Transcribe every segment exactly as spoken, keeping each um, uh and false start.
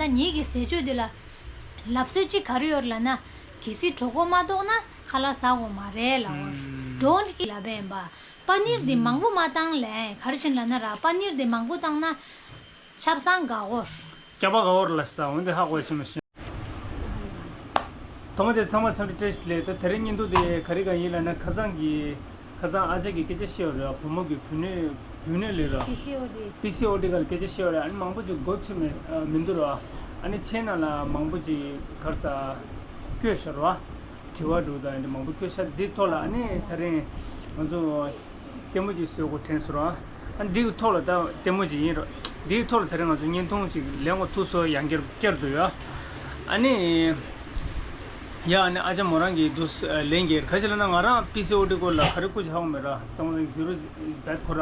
ད་ངེད་ཀྱི་ཟས་སྤྱོད་འདི་ལ་ལབ་སྲོལ་གཅིག་ག་རེ་ཡོད་ལབ་ན། གལ་སྲིད་གྲོད་ཁོག་མ་ལྟོགས་ན་ཁ་ལག་ཟ་དགོས་མ་རེད་ལབ་པ། Don't eat ལབ་པ་ཡིན་པ། པ་ནིར་འདི་མང་པོ་མ་བཏང་ལབ་ཡིན། ག་རེ་བྱས་ལབ་ན་ར། པ་ནིར་འདི་མང་པོ་བཏང་ན་ཆབ་གསང་འགག་གོ། སྐྱ་པ་ག་བོར་ལ་ས་འོན་ཏེ་ཧ་གོ་ཆེ་མ་ཤེས། ཐོག་མ་དེ་ཚང་མ་འཚམས་འདྲི་བཀྲ་ཤིས་བདེ་ལེགས། ད་དེ་རིང་བརྙན་ཐུང་དེ་ག་རེ་ག་ཡིན་ལབ་ན། ཁ་སང་གི་ཁ་སང་ཨ་ཅག་གིས་སྐད་ཆ་བཤད་ཡོད་རེད། བུ་མོ་གི་བུ་སྣོད་བུ་སྣོད་ལས་ར། པི་སི་ཨོ་ཌི། པི་སི་ཨོ་ཌི་ག་ལ་སྐད་ཆ་བཤད་ཡོད་རེད། ཨ་ནི་མང་པོ་ཅིག་མགོ་ཚོས་མི་མི་འདུག་ར། ཨ་ནི་ཆེ་ན་ལ་མང་པོ་ཅིག་གར་ས་བསྐྱོད་ཤར་བ། དྲི་བ་འདྲ་དང་འདི་མང་པོ་བསྐྱོད་ཤར། འདི་ཐོག་ལ་ཨ་ནི་དེ་རིང་ང་ཚོ་ལྟད་མོ་ཅིག་བཟོ་དགོས་དྲན་སོང་ར། ཨ་འདིའི་ཐོག་ལ་ད་ལྟད་མོ་ཅིག་ཡིན་ར། འདིའི་ཐོག་ལ་དེ་རིང་ང་ཚོ་བརྙན་ཐུང་ཅིག་ལེན་དགོས་ཐུག་སོང་། ཡང་བསྐྱར་བསྐྱར་དུ་ཡ། ཨ་ནི་ཡ་ཨ་ནི་ཨ་ཅག་མོ་རང་གིས་འདུག་ལན་རྒྱག་ག་ཅི་ལབ་ན། ང་རང་པི་སི་ཨོ་ཌི་སྐོར་ལ་ག་རེ་སྐུ་མཁྱེན་ཧ་གོ་མེད་ར། ཙང་ཙང་ཛི་རོ་བེད་ཁོ་ར་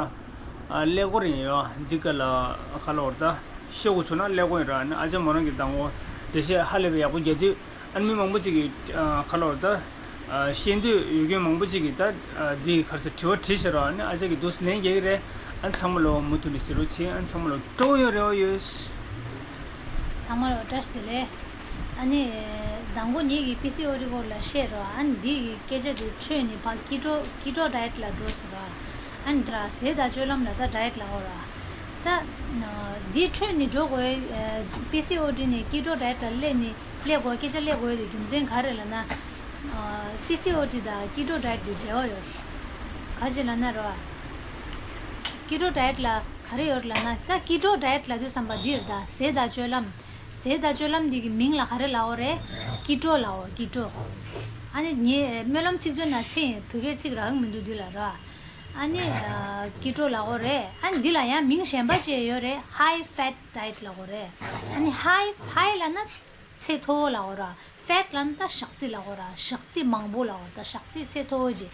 ཀླད་ཀོར་ཡིན་ཡ། འདི་ག་ལ་ག་ལ་བར་ད་ཤོག་གུ་ཆོ་ན་ཀླད་ཀོར་ཡིན་ར། ཨ་ནི་ཨ་ཅག་མོ་རང་གིས་མདང་དགོང་འགྲེལ་བཤད་ཧ་ལས་པའི་ཡག་པོ་རྒྱག་དུས། ཨ་ནི་མི་མང་པོ་ཅིག་གིས་ཨ་ག་ལ་བར་ད་ཨ་ཤེས་འདོད་ཡོད་མཁན་མང་པོ་ཅིག་གིས་ད་ཨ་འདི་ག་རེ་ཟེར་དྲི་བ་དྲིས་ཤག་ར། ཨ་ནི་ཨ་ཅག་གིས་འདུག་ལན་རྒྱག་གི་རེད། ཨ་ནི་ཚང་མ་ལོ་མུ་མཐུད་ནས་གཟིགས་རོགས་བྱེད། ཨ་ནི་ཚང་མ་ལོ་སྤྲོ་པོ་ཡོང་རེ་བ་ཡོད། ཚང་མ་ལོ་བཀྲ་ཤིས་བདེ་ལེགས། ཨ་ནི་མདང་དགོང་ངེད་ཀྱིས་པི་སི་ཨོ་ཌི་སྐོར་ལ་བཤད་ར། ཨ་ནི་འདི་གི་སྐད་ཆ་དེ་འཕྲོས་ནས་ཕར་ཀི་ཊོ་ཀི་ཊོ་ཌའེ་ཊི་ལ་འགྲོ་སོང་ར། ཨ་ནི་ར་ཟས་དང་སྤྱོད་ལམ་ལ་ད་ཌའེ་ཊི་ལབ་དགོས་ར། ད་འདི་འཕྲོས་ནས་འགྲོ་དགོས། པི་སི་ཨོ་ཌི་ནས་ཀི་ཊོ་ཌའེ་ཊི་ལ་སླེབས་ནས། སླེབས་དགོས། སྐད་ཆ་སླེབས་དགོས་དེ་རྒྱུ་མཚན་ག་རེ་ལབ་ན། པི་སི་ཨོ་ཌི་དང་ཀི་ཊོ་ཌའེ་ཊི་གི་འབྲེལ་བ་ཡོད། ག་ཅི་ལབ་ན་ར། ཀི་ཊོ་ཌའེ་ཊི་ལ་ག་རེ་ཡོད་ལབ་ན། ད་ཀི་ཊོ་ཌའེ་ཊི་ལབ་དུས་ཙམ་པ་འདི་རེད། ད་ཟས་དང་སྤྱོད་ལམ། ཟས་དང་སྤྱོད་ལམ་འདི་གི་མིང་ལ་ག་རེ་ལབ་དགོས་རེད། ཀི་ཊོ་ལབ་དགོས། ཀི་ཊོ། ཨ་ནི་ངས་སྨོན་ལམ་ཚིག་མཛོད་ནང་ཚིག་བོད་སྐད་ཚིག་རག་གི་མི་འདུག་འདི་ལ་ར། ཨ་ནི་ཀི་ཊོ་ལབ་དགོས་རེད། ཨ་ནི་འདི་ལ་ཡང་མིང་གཞན་པ་ཅིག་ཡོད་རེད། ཧའི་ཕེ་ཊི་ཌའེ་ཊི་ལབ་དགོས་རེད། ཨ་ནི་ཧའི་ཧའི་ལབ་ན་ཚད་མཐོ་བོ་ལབ་དགོས་ར། ཕེ་ཊི་ལབ་ན་ད་ཞག་ཚི་ལབ་དགོས་ར། ཞག་ཚི་མང་པོ་ལབ་དགོས་ར། ད་ཞག་ཚི་ཚད་མཐོ་བོ་ཅིག།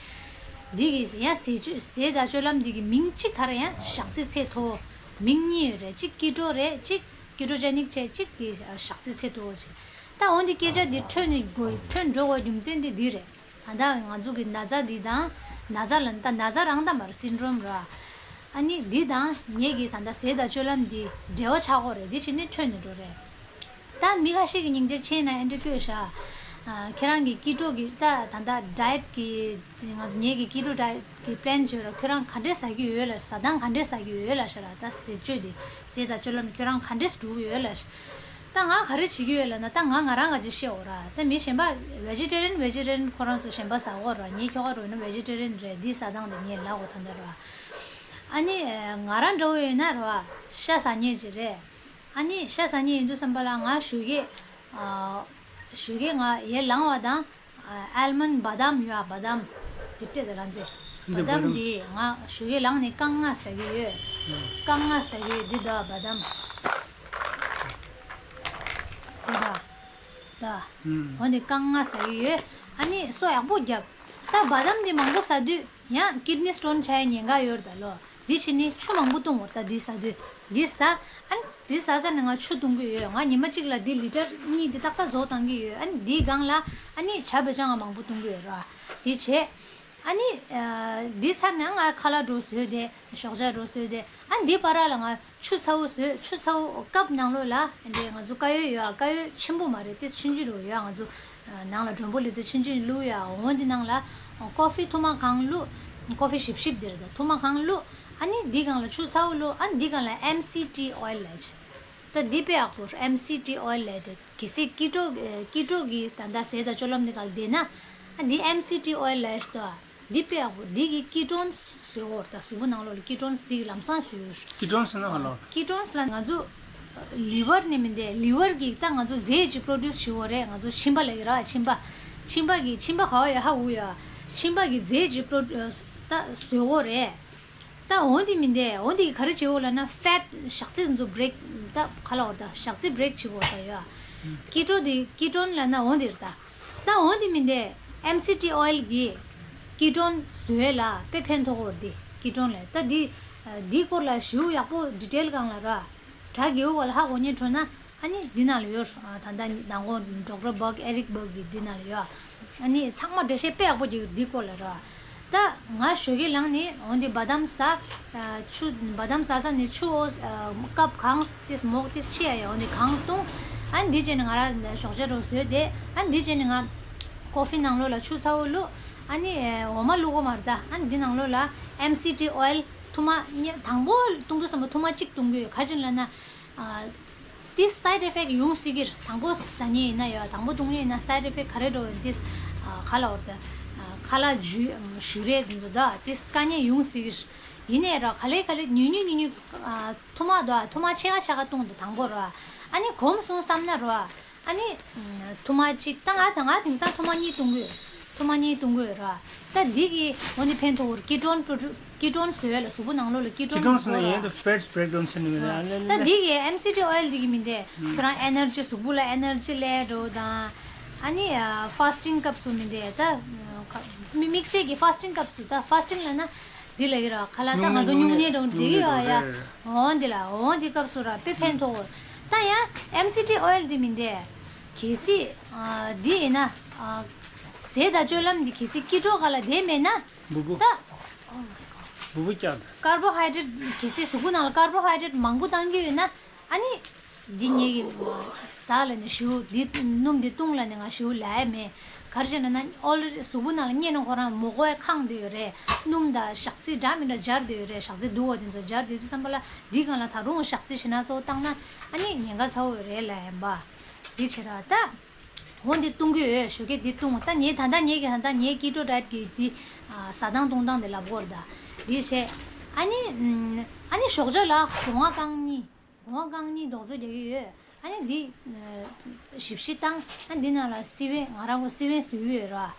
འདི་གི་ཡང་ཟས་སྤྱོད་ཟས་དང་སྤྱོད་ལམ་འདི་གི་མིང་གཅིག་ག་རེ་ཡང་ཞག་ཚི་ཚད་མཐོ་བོ། མིང་གཉིས་ཡོད་རེད། གཅིག་ཀི་ཊོ་རེད། གཅིག་ཀི་ཊོ་ཇེ་ནིག་བྱས། གཅིག་འདི་ཞག་ཚི་ཚད་མཐོ་བོ་ཅིག། ད་འོ་འདི་སྐད་ཆ་འདི་འཕྲོས་ནས་དགོས། འཕྲོས་འགྲོ་དགོས་རྒྱུ་མཚན་འདི་འདི་རེད། ད་ལྟ་ང་ཚོ་གི་ན་ཚ་འདི་དང་། ན་ཚ་ལ་ད་ན་ཚ་རང་དང་མར་སིན་ཌོམ་ར། ཨ་ནི་འདི་དང་ངེད་ཀྱི་ད་ལྟ་ཟས་དང་སྤྱོད་ལམ་འདི་འབྲེལ་བ་ཆགས་ཀྱི་རེད། འདི་བྱས་ནས་འཕྲོས་ནས་འགྲོ་རེད། ད་མི་ཁ་ཤས་ཀྱི་སྙིང་རྗེ་ཆེ་ན་ཨེ་འདྲ་སྐྱོ་ཤ། ཨ། ཁྱེད་རང་གི་ཀི་ཊོ་གི་ད་ད་ལྟ་ཌའེ་ཊི་གི་ང་ཚོ་ངེད་ཀྱི་ཀི་ཊོ་ཌའེ་ཊི་གི་པི་ལན་བྱོས་ར། ཁྱོད་རང་ག་འདྲས་ཟ་གི་ཡོད་ལ། ཟ་སྟངས་ག་འདྲས་ཟ་གི་ཡོད་ལ་ཤ་ར། ད་ཟས་སྤྱོད་དེ་ཟས་དང་སྤྱོད་ལམ་ཁྱོད་རང་ག་འདྲས་འགྲོ་གི་ཡོད་ལ་ཤ། ད་ང་ག་རེ་བྱེད་ཀྱི་ཡོད་ལབ་ན། ད་ང་ང་རང་ག་ཅིག་བཤད་འོ་ར། ད་མི་གཞན་པ་ཝེ་ཇི་ཊེ་རི་ཡན་ཝེ་ཇི་ཊེ་རི་ཡན་ཁོ་རང་ཚོ་གཞན་པ་ཟ་འོ་ར། ངའི་ཁྱོ་ག་རོ་ཡིན་ན་ཝེ་ཇི་ཊེ་རི་ཡན་རེད། འདི་ཟ་སྟངས་དེ་ངས་ལབ་འོ་ད་འདི་ར། ཨ་ནི་ང་རང་འདྲ་བོ་ཡིན་ན་ར་ཤ་ཟ་མཁན་ཅིག་རེད། ཨ་ནི་ཤ་ཟ་མཁན་ཡིན་དུས་ཙམ་པ་ལ་ང་ཞོགས་ཀས། ཨ། ཞོགས་ཀས་ང་ཡར་ལངས་པ་དང་། ཨ། ཨལ་མོན་བ་དམ་ཡོད་ཨ། བ་དམ་འདི་སྤྲད་དེ་རང་ཚེ། འདི་བ་དམ་བ་དམ་འདི་ང་ཞོགས་ཀས་ལངས་ནས་རྐང་ལྔ་ཟ་གི་ཡོད། ཨང་། རྐང་ལྔ་ཟ་གི་ཡོད། འདི་འདུག་ཨ། བ་དམ་འདི་འདུག་ཨ། ཨང་། འོ་འདི་རྐང་ལྔ་ཟ་གི་ཡོད། ཨ་ནི་གསོ་ཡག་པོ་རྒྱབ། ད་བ་དམ་འདི་མང་པོ་ཟ་དུས་ཡང་ཀིཌ་ནི་སི་ཊོན་ཆགས་ཡ་ཉེན་ཁ་ཡོད་རེད་ད་ལོ། འདི་བྱས་ནས་ཆུ་མང་པོ་བཏུང་བར་ད་འདི་ཟ་དུས། འདི་ཟ། ཨ་ནི་འདི་ཟ་ཟ་ནས་ང་ཆུ་བཏུང་གི་ཡོད། ང་ཉི་མ་གཅིག་ལ་འདི་ལི་ཊར་གཉིས་འདི་ཏག་ཏག་བཟོ་བཏང་གི་ཡོད། ཨ་ནི་འདིའི་སྒང་ལ་ཨ་ནི་ཇ་བོད་ཇ་ང་མང་པོ་བཏུང་གི་ཡོད་ར། འདི་བྱས། ཨ་ནི་འདི་ཚར་ནས་ང་ཁ་ལག་འདྲ་བོ་བཟོས་ཏེ། ཞོགས་ཇ་འདྲ་བོ་བཟོས་ཏེ། ཨ་ནི་འདི་བར་ལ་ང་ཆུ་ཚ་བོ་བཟོས། ཆུ་ཚ་བོ་ཀབ་ནང་ལོགས་ལ་འདི་ང་ཚོ་ཀ་ཡོད་ཡོད་ཨ། ཀ་ཡོད་ཆེན་པོ་མ་རེད། ཏོག་ཙམ་ཆུང་ཆུང་འདྲ་བོ་ཡོད་ཨ། ང་ཚོ་ནང་ལ་མགྲོན་པོ་ལི་ཏོག་ཙམ་ཆུང་ཆུང་བླུགས་ཡོད་ཨ། འོ་འདི་ནང་ལ་ཀོ་ཕི་ཐུར་མ་གང་བླུགས། ཀོ་ཕི་ཞིབ་ཞིབ་འདི་རེད་ད། ཐུར་མ་གང་བླུགས། ཨ་ནི་འདི་སྒང་ལ་ཆུ་ཚ་བོ་བླུགས། ཨ་ནི་འདི་སྒང་ལ་ཨེམ་སི་ཊི་ཨོ་ཡལ་ལབ་ཅིག། ད་འདི་དཔེ་ཡག་པོ། ཨེམ་སི་ཊི་ཨོ་ཡལ་ལབ་དེ་གལ་སྲིད་ཀི་ཊོ་ཀི་ཊོ་གི་ད་ལྟ་ཟས་དང་སྤྱོད་ལམ་འདི་སྒང་ལ་བསྡད་ན། ཨ་འདི་ཨེམ་སི་ཊི་ཨོ་ཡལ་ལབ་ཤག་ད། འདི་དཔེ་ཡག་པོ། འདི་གི་ཀི་ཊོན་སི་བཟོ་གོ་ར། ད་གཟུགས་པོ་ནང་ལོགས་ལ་ཀི་ཊོན་སི་འདི་གི་ལམ་སང་བཟོས་ཡོད། ཀི་ཊོན་སི་ན་ག་ལ། ཀི་ཊོན་སི་ལ་ང་ཚོ་ལི་ཝར་ནས་མི་འདས། ལི་ཝར་གི་ད་ང་ཚོ་རྫས་ཅིག་པྲོ་ཌུས་བྱེད་གོ་རེད། ང་ཚོ་མཆིན་པ་ལབ་ཀྱི་ར། མཆིན་པ། མཆིན་པ་གི་མཆིན་པ་ག་བ་ཡོད་ཧ་གོ་ཡ། མཆིན་པ་གི་རྫས་ཅིག་པྲོ་ད་བཟོས་གོ་རེད། ད་འོ་འདི་མི་འདས། འོ་འདི་ག་རེ་བྱེད་འོ་ལབ་ན། ཕེ་ཊི་ཞག་ཚི་ཚོ་བྷི་རེག་ད་ག་ལ་འོ་ད་ཞག་ཚི་བྷི་རེག་བྱེད་འོ་ད་ཡ། ཀི་ཊོ་འདི་ཀི་ཊོན་ལབ་ན་འོ་འདི་རེད་ད། ད་འོ་འདི་མི་འདས། ཨེམ་སི་ཊི་ཨོ་ཡལ་གི་ཀི་ཊོན་བཟོས་ལ་དཔེ་ཕན་ཐོགས་འོ་འདི་ཀི་ཊོན་ལ། ད་འདི་འདི་སྐོར་ལ་ཞེ་པོ་ཡག་པོ་ཌི་ཊེལ་སྒང་ལ་ར། དྲ་རྒྱའི་འོག་ལ་ཧ་གོ་མཁན་འཕྲོད་ན། ཨ་ནི་འདི་ནང་ལ་ཡོད། ད་ལྟ་མདང་དགོང་ཌོག་ཊར་བག་ཨེ་རིག་བག་གི་འདི་ནང་ལ་ཡོད། ཨ་ནི་ཚང་མ་འགྲེལ་བཤད་དཔེ་ཡག་པོ་ཅིག་འདི་སྐོར་ལ་ར། ད་ང་ཞོགས་ཀས་ལངས་ནས་འོ་འདི་བ་དམ་ཟ། ཆུ་བ་དམ་ཟ་ས་ནས་ཆུ་འོ་ཀབ་གང་ཏིས་མོག་ཏིས་ཤེས་ཡ་ཡ། འོ་འདི་གང་བཏུང་ ཨ་ནི་འདི་བྱས་ནས་ང་རང་ཞོགས་ཇ་རོ་བཟོས་ཏེ། ཨ་ནི་འདི་བྱས་ནས་ང་ཀོ་ཧྥི་ནང་ལོགས་ལ་ཆུ་ཚ་བོ་བླུགས། ཨ་ནི་འོ་མ་བླུགས་གོ་མ་རེད་ད། ཨ་ནི་འདི་ནང་ལོགས་ལ་ཨེམ་སི་ཊི་ཨོ་ཡལ་ཐུར་མ་གཉིས། དང་པོ་བཏུང་དུས་ཙམ་པ་ཐུར་མ་གཅིག་བཏུང་གི་ཡོད། ག་རེ་བྱས་ནས་ལབ་ན། ཨ། དེ་སའེ་ཌི་ཨེ་ཕེག་ཊི་ཡོང་སྲིད་ཀྱི་རེད། དང་པོ་ཟ་མཁན་ཡིན་ན་ཡང་། དང་པོ་བཏུང་མཁན་ཡིན་ན་སའེ་ཌི་ཨེ་ཕེག་ཊི་ག་རེ་འགྲོ་ཡོད་དེ། ཨ། ག་ལབ་དགོས་རེད་ད། ཨ། ཁ་ལག་བཞུ་བཞུ་རས་དེ་ཚོ་ད་དེ་དཀའ་ངལ་ཡོང་སྲིད་ཀྱི་རེད། ཡིན་ནའི་ར་ག་ལེ་ག་ལེ་ཉུང་ཉུང་ཉུང་ཉུང་། ཨ། ཐུར་མ་ད་ཐུར་མ་ཕྱེད་ཀ་ཕྱེད་ཀ་བཏུང་དང་། དང་པོ་ར། ཨ་ནི་གོམས་སོང་བསམ་ན་ར། ཨ་ནི་ཐུར་མ་གཅིག་ད། ང་ད་ང་དེང་སང་ཐུར་མ་གཉིས་བཏུང་གི་ཡོད། ཐུར་མ་གཉིས་བཏུང་གི་ཡོད་ར། ད་འདི་གིས་འོ་ནི་ཕན་ཐོགས་རེད། ཀི་ཊོན་པྲོ་ཀི་ཊོན་བཟོ་ཡ་ལ། གཟུགས་པོ་ནང་ལོགས་ལ་ཀི་ཊོན་ཀི་ཊོན་ཟེར་ན་ཡིན་ད་ཕེ་ཊི་བྷེག་ཌའུན་ཟེར་ནི་མིན་ད། ད་འདི་གིས་ཨེམ་སི་ཊི་ཨོ་ཡལ་འདི་གིས་མིན་ཏེ། ཁྱོད་རང་ཨེ་ནར་ཇི། གཟུགས་པོ་ལ་ཨེ་ནར་ཇི་སླེབས་འགྲོ་དང་། ཨ་ནི་ཕ་སི་ཊིང་སྐབས་སུ་མིན་ཏེ་ད། མི་དམིགས་བསལ་གྱི་ཕ་སི་ཊིང་སྐབས་སུ། ད་ཕ་སི་ཊིང་ལབ་ན་འདི་ལབ་ཀྱི་ར། ཁ་ལག་ད་ང་ཚོ་སྨྱུང་གནས་སྨྱུང་གནས་འགྲོ་འདི་གི་ཡོད་ཡ། འོ་འདི་ལ་འོ་འདི་སྐབས་སུ་ར་དཔེ་ཕན་ཐོགས། ད་ཡང་ཨེམ་སི་ཊི་ཨོ་ཡལ་འདི་མིན་ཏེ། གལ་སྲིད་ཨ་འདི་ཡིན་ན། ཨ་ཟས་དང་སྤྱོད་ལམ་འདི་གལ་སྲིད་ཀི་ཊོ་སྒང་ལ་བསྡད་མེད་ན། འབུ་འབུ། ད་འབུ་འབུ་བཀྱག་ད། ཀར་བོ་ཧའི་ཌེ་རེ་ཊི། གལ་སྲིད་གཟུགས་པོ་ནང་ལ་ཀར་བོ་ཧའི་ཌེ་རེ་ཊི་མང་པོ་བཏང་གི་ཡོད་ན། ཨ་ནི་འདི་ངེད་ཀྱིས་ཟ་ལབ་ནས་ཞེ་པོ་འདི་སྣུམ་འདི་བཏུང་ལབ་ནས་ང་ཞེ་པོ་ལབ་ཡ་མེད། ག་རེ་བྱས་ན་ན་ཨོ་ལེ་རེ་ཌི་གཟུགས་པོ་ནང་ལ་བསྙལ་ནས་ཁོ་རང་མགོ་སྐོར་ཡ་ཁེངས་བསྡད་ཡོད་རེད། སྣུམ་དང་ཞག་ཚི་འདྲ་མི་འདྲ་སྦྱར་བསྡད་ཡོད་རེད། ཞག་ཚི་སྡུག་པ་དེ་ཚོ་སྦྱར་བསྡད་དུས་ཙམ་པ་ལ། འདི་སྒང་ལ་ད་རུང་ཞག་ཚི་ཞེ་ན་ཚོ་བཏང་ན། ཨ་ནི་ཉེན་ཁ་ཚ་བོ་རེད་ལབ་ཡིན་པ། འདི་བྱེད་ར་ད། འོ་འདི་བཏུང་གི་ཡོད། ཞོགས་ཀས་འདི་བཏུང་། ད་ངས་ད་ལྟ་ངས་ཀྱི་ད་ལྟ་ངའི་ཀི་ཊོ་ཌའེ་ཊི་གི་འདི། ཨ། ཟ་སྟངས་བཏུང་སྟངས་འདི་ལབ་དགོས་རེད་ད། འདི་བྱས། ཨ་ནི། ཨ་ནི་ཞོགས་ཇ་ལ་སྒོ་ང་རྐང་གཉིས། སྒོ་ང་རྐང་གཉིས་རྡོག་བཟོ་རྒྱག་གི་ཡོད། ཨ་ནི་འདི་ཞིབ་ཞིབ་བཏང་། ཨ་འདི་ནང་ལ་སི་པན། ང་རང་ངོ་སི་པན་བཟོས་ཀྱི་ཡོད་ར།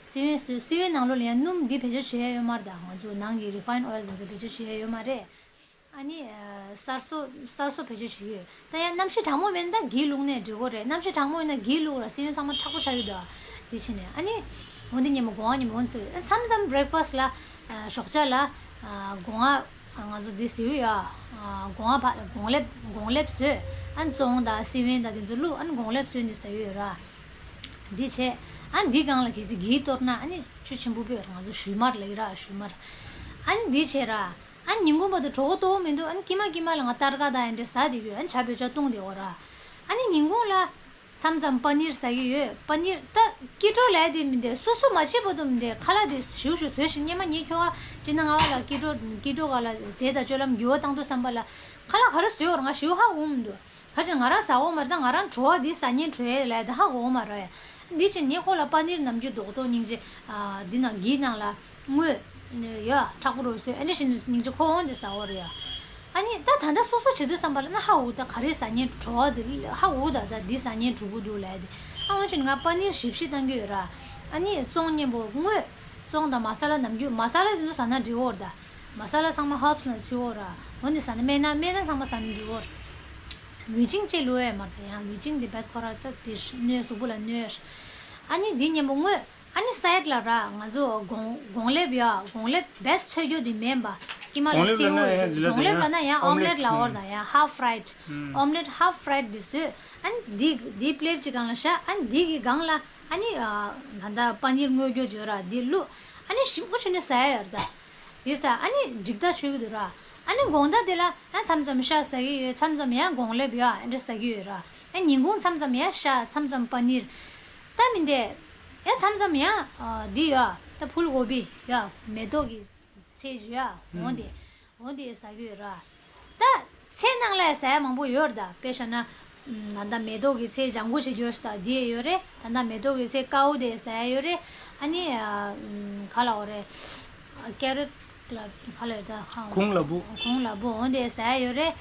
སི་པན་བཟོས། སི་པན་ནང་ལོགས་ལ་ཡང་སྣུམ་འདི་བེད་སྤྱོད་བྱེད་ཡ་ཡོད་མ་རེད་ད། ང་ཚོ་ནང་གི་རི་ཕ་ཡིན་ཌ་ཨོ་ཡལ་དེ་ཚོ་བེད་སྤྱོད་བྱེད་ཡ་ཡོད་མ་རེད། ཨ་ནི། ཨ། གསར་བཟོ་གསར་བཟོ་བེད་སྤྱོད་བྱེད་ཀྱི་ཡོད། ད་ཡང་གནམ་གཤིས་གྲང་མོ་མེད་ན་ད་གྱིས་བླུགས་ནས་འགྲིག་གི་རེད། གནམ་གཤིས་གྲང་མོ་ཡིན་ན་གྱིས་བླུགས་ར། སི་པན་ཚང་མ་མཁྲེགས་པོ་ཆགས་ཀྱི་འདུག་ཨ། དེ་བྱས་ནས་ཨ་ནི། འོ་འདི་ཉིན་མོ་སྒོ་ང་ཉིན་མོ་འཚོས། མཚམས་མཚམས་བྷི་རེག་ཕ་སི་ཊི་ལ། ཨ། ཞོགས་ཇ་ལ། ཨ། སྒོ་ང་། ང་ཚོ་འདི་བཟོས་ཡོད་ཨ། སྒོ་ང་ཕ། གོང་ལེབ་གོང་ལེབ་བཟོས། ཨ་ནི་ཙོང་དང་སི་པན་དང་དེ་ཚོ་བླུགས། ཨ་ནི་གོང་ལེབ་བཟོས་ནས་ཟ་ཡོད་ར། འདི་བྱས། ཨ་ནི་འདི་སྒང་ལ་གལ་སྲིད་གྱིས་གཏོར་ན། ཨ་ནི་ཆུ་ཆེན་པོ་སྤོས་ར། ང་ཚོ་ཞུ་མར་ལབ་ཀྱི་ར། ཞུ་མར། ཨ་ནི་འདི་བྱས་ར། ཨ་ནི་ཉིན་གུང་བར་དུ་གྲོད་ཁོག་ལྟོགས་མི་འདུག་ཨ་ནི་ཀྱི་མ་ཀྱི་མ་ལ་ང་སྟར་ཀ་དང་ཨེ་འདྲ་ཟ་བསྡད་ཀྱི་ཡོད། ཨ་ནི་ཇ་བོད་ཇ་བཏུང་བསྡད་ཡོད་ར། ཨ་ནི་ཉིན་གུང་ལ་མཚམས་མཚམས་པ་ནིར་ཟ་གི་ཡོད། པ་ནིར་ད་ཀི་ཊོ་ལབ་དེ་མིན་ཏེ། སོ་སོ་མ་བྱེད་བར་དུ་མིན་ཏེ། ཁ་ལག་དེ་ཞུ་ཞུ་བཟོས་ཤིག་སྔོན་མ་ངས་ཁྱོ་ག་སྤྱི་ཟླ་ལྔ་པ་ལ་ཀི་ཊོ་ཀི་ཊོ་སྒང་ལ་ཟས་དང་སྤྱོད་ལམ་འགྱུར་བ་བཏང་དུས་ཙམ་པ་ལ། ཁ་ལག་ག་རེ་བཟོས་ཡོད་ར་ང་ཞེ་པོ་ཧ་གོ་གི་མི་འདུག་ག་ཅི་ང་རང་ཟ་འོ་མ་རེད། ད་ང་རང་བྲོ་བ་འདི་ཟ་མཁན་བྲོ་ཡས་ལས་ད་ཧ་གོ་མ་རེད། འདི་ཕྱིན་ངས་ཁོ་ལ་པ་ནིར་ནམ་རྒྱུན་རྡོག་རྡོག་སྙིང་རྗེ། ཨ། འདི་ནང་གི་ནང་ལ་དངོས་ཡ་མཁྲེགས་པོ་རུ་བཟོས། ཨ་འདྲ་ཞིག་སྙིང་རྗེ་ཁོ་འོང་འདི་ཟ་འོ་རེད་ཡ། ཨ་ནི་ད་ད་ལྟ་སོ་སོ་བྱེད་དུས་ཙམ་པ་ལ་ན་ཧ་གོ། ད་ག་རེ་ཟ་མཁན་བྲོ་བ་འདི་ཧ་གོ། ད་ད་འདི་ཟ་མཁན་བྲོ་གི་འདུག་ལས་དེ། ཨ་འོ་ཕྱིན་ང་པ་ནིར་ཞིབ་ཞིབ་བཏང་གི་ཡོད་ར། ཨ་ནི་ཙོང་མཉེན་པོ་དངོས། ཙོང་དང་མ་ས་ལ་ནམ་རྒྱུན་མ་ས་ལ་དེ་ཚོ་ཟ་ན་འགྲིག་འོ་རེད་ད། མ་ས་ལ་ཚང་མ་ཧརབ་སི་ནང་ཚུད་འོ་ར། འོ་འདི་ཟ་ན་སྨན་སྣ་སྨན་སྣ་ཚང་མ་ཟ་ན་འགྲིག་འོ་རེད། ཝི་ཅིང་ཅེ་ལུ་ཨེ་མར་ད་ཡང་ཝི་ཅིང་འདི་བད་ཁོ་ར་ད་དེ་གནོད། གཟུགས་པོ་ལ་གནོད། ཨ་ནི་འདི་མཉེན་པོ་དངོས། ཨ་ནི་སའེ་ཌི་ལ་ར་ང་ཚོ་གོང་གོང་ལེབ་ཡ། གོང་ལེབ་བད་ཚོས་རྒྱུ་འདི་མིན་པ། ཀྱི་མ་ལ་གོང་ལེབ་ལ་སེའུ་ན་ཡང་འདི་ལ་གོང་ལེབ་ལ་ཡང་ན་ཡང་ཨོམ་ལེ་ཊི་ལ་འོ་ར་ད་ཡང་ཧབ་ཕ་རའེ་ཌི། ཨོམ་ལེ་ཊི་ཧབ་ཕ་རའེ་ཌི་འདི་བཟོས། ཨ་ནི་འདི་འདི་པི་ལེ་ཊི་གཅིག་སྒང་ལ་བཞག་ཨ་ནི་འདི་གི་སྒང་ལ། ཨ་ནི་ཨ་ད་ལྟ་པ་ནིར་དངོས་རྒྱུ་བརྗོད་ར་འདི་བླུགས། ཨ་ནི་ཞིམ་པོ་བྱས་ནས་ཟ་ཡ་ཡོད་རེད་ད། འདི་ཟ་ཨ་ནི་འཇིག་ལྟ་ཆོད་ཀྱི་འདུག་ར། ཨ་ནི་དགོང་དག་དེ་ལ་ཨ་མཚམས་མཚམས་ཤ་ཟ་གི་ཡོད། མཚམས་མཚམས་ཡང་གོང་ལེབ་ཡོད། ཨ་འདྲ་ཟ་གི་ཡོད་ར། ཨ་ཉིན་གུང་མཚམས་མཚམས་ཡང་ཤ། མཚམས་མཚམས་པ་ནིར། ད་མི་འདི་ཡ་མཚམས་མཚམས་ཡང་ཨ་འདི་ཡོད། ད་ཕུལ་གོ་བི་ཡོད། མེ་ཏོག་གི་ཚལ་ཞིག་ཡ། འོ་འདི་འོ་འདི་ཟ་གི་ཡོད་ར། ད་ཚལ་ནང་ལ་ཟ་ཡ་མང་པོ་ཡོད་རེད་ད། དཔེ་བཞག་ན། ཨ་ད་ལྟ་མེ་ཏོག་གི་ཚལ། ལྗང་གུ་ཞིག་ཡོད་ད། འདི་ཡོད་རེད། ད་ལྟ་མེ་ཏོག་གི་ཚལ་དཀར་པོ་དེ་ཟ་ཡ་ཡོད་རེད། ཨ་ནི་ཨ་ག་ལབ་དགོས་རེད། ཀེ་རོཊ་ལ་ག་ལབ་ད། ཧ། གུང་ལ་བུ། གུང་ལ་བུ། འོ་དེ་ཟ་ཡ་ཡོད་རེད།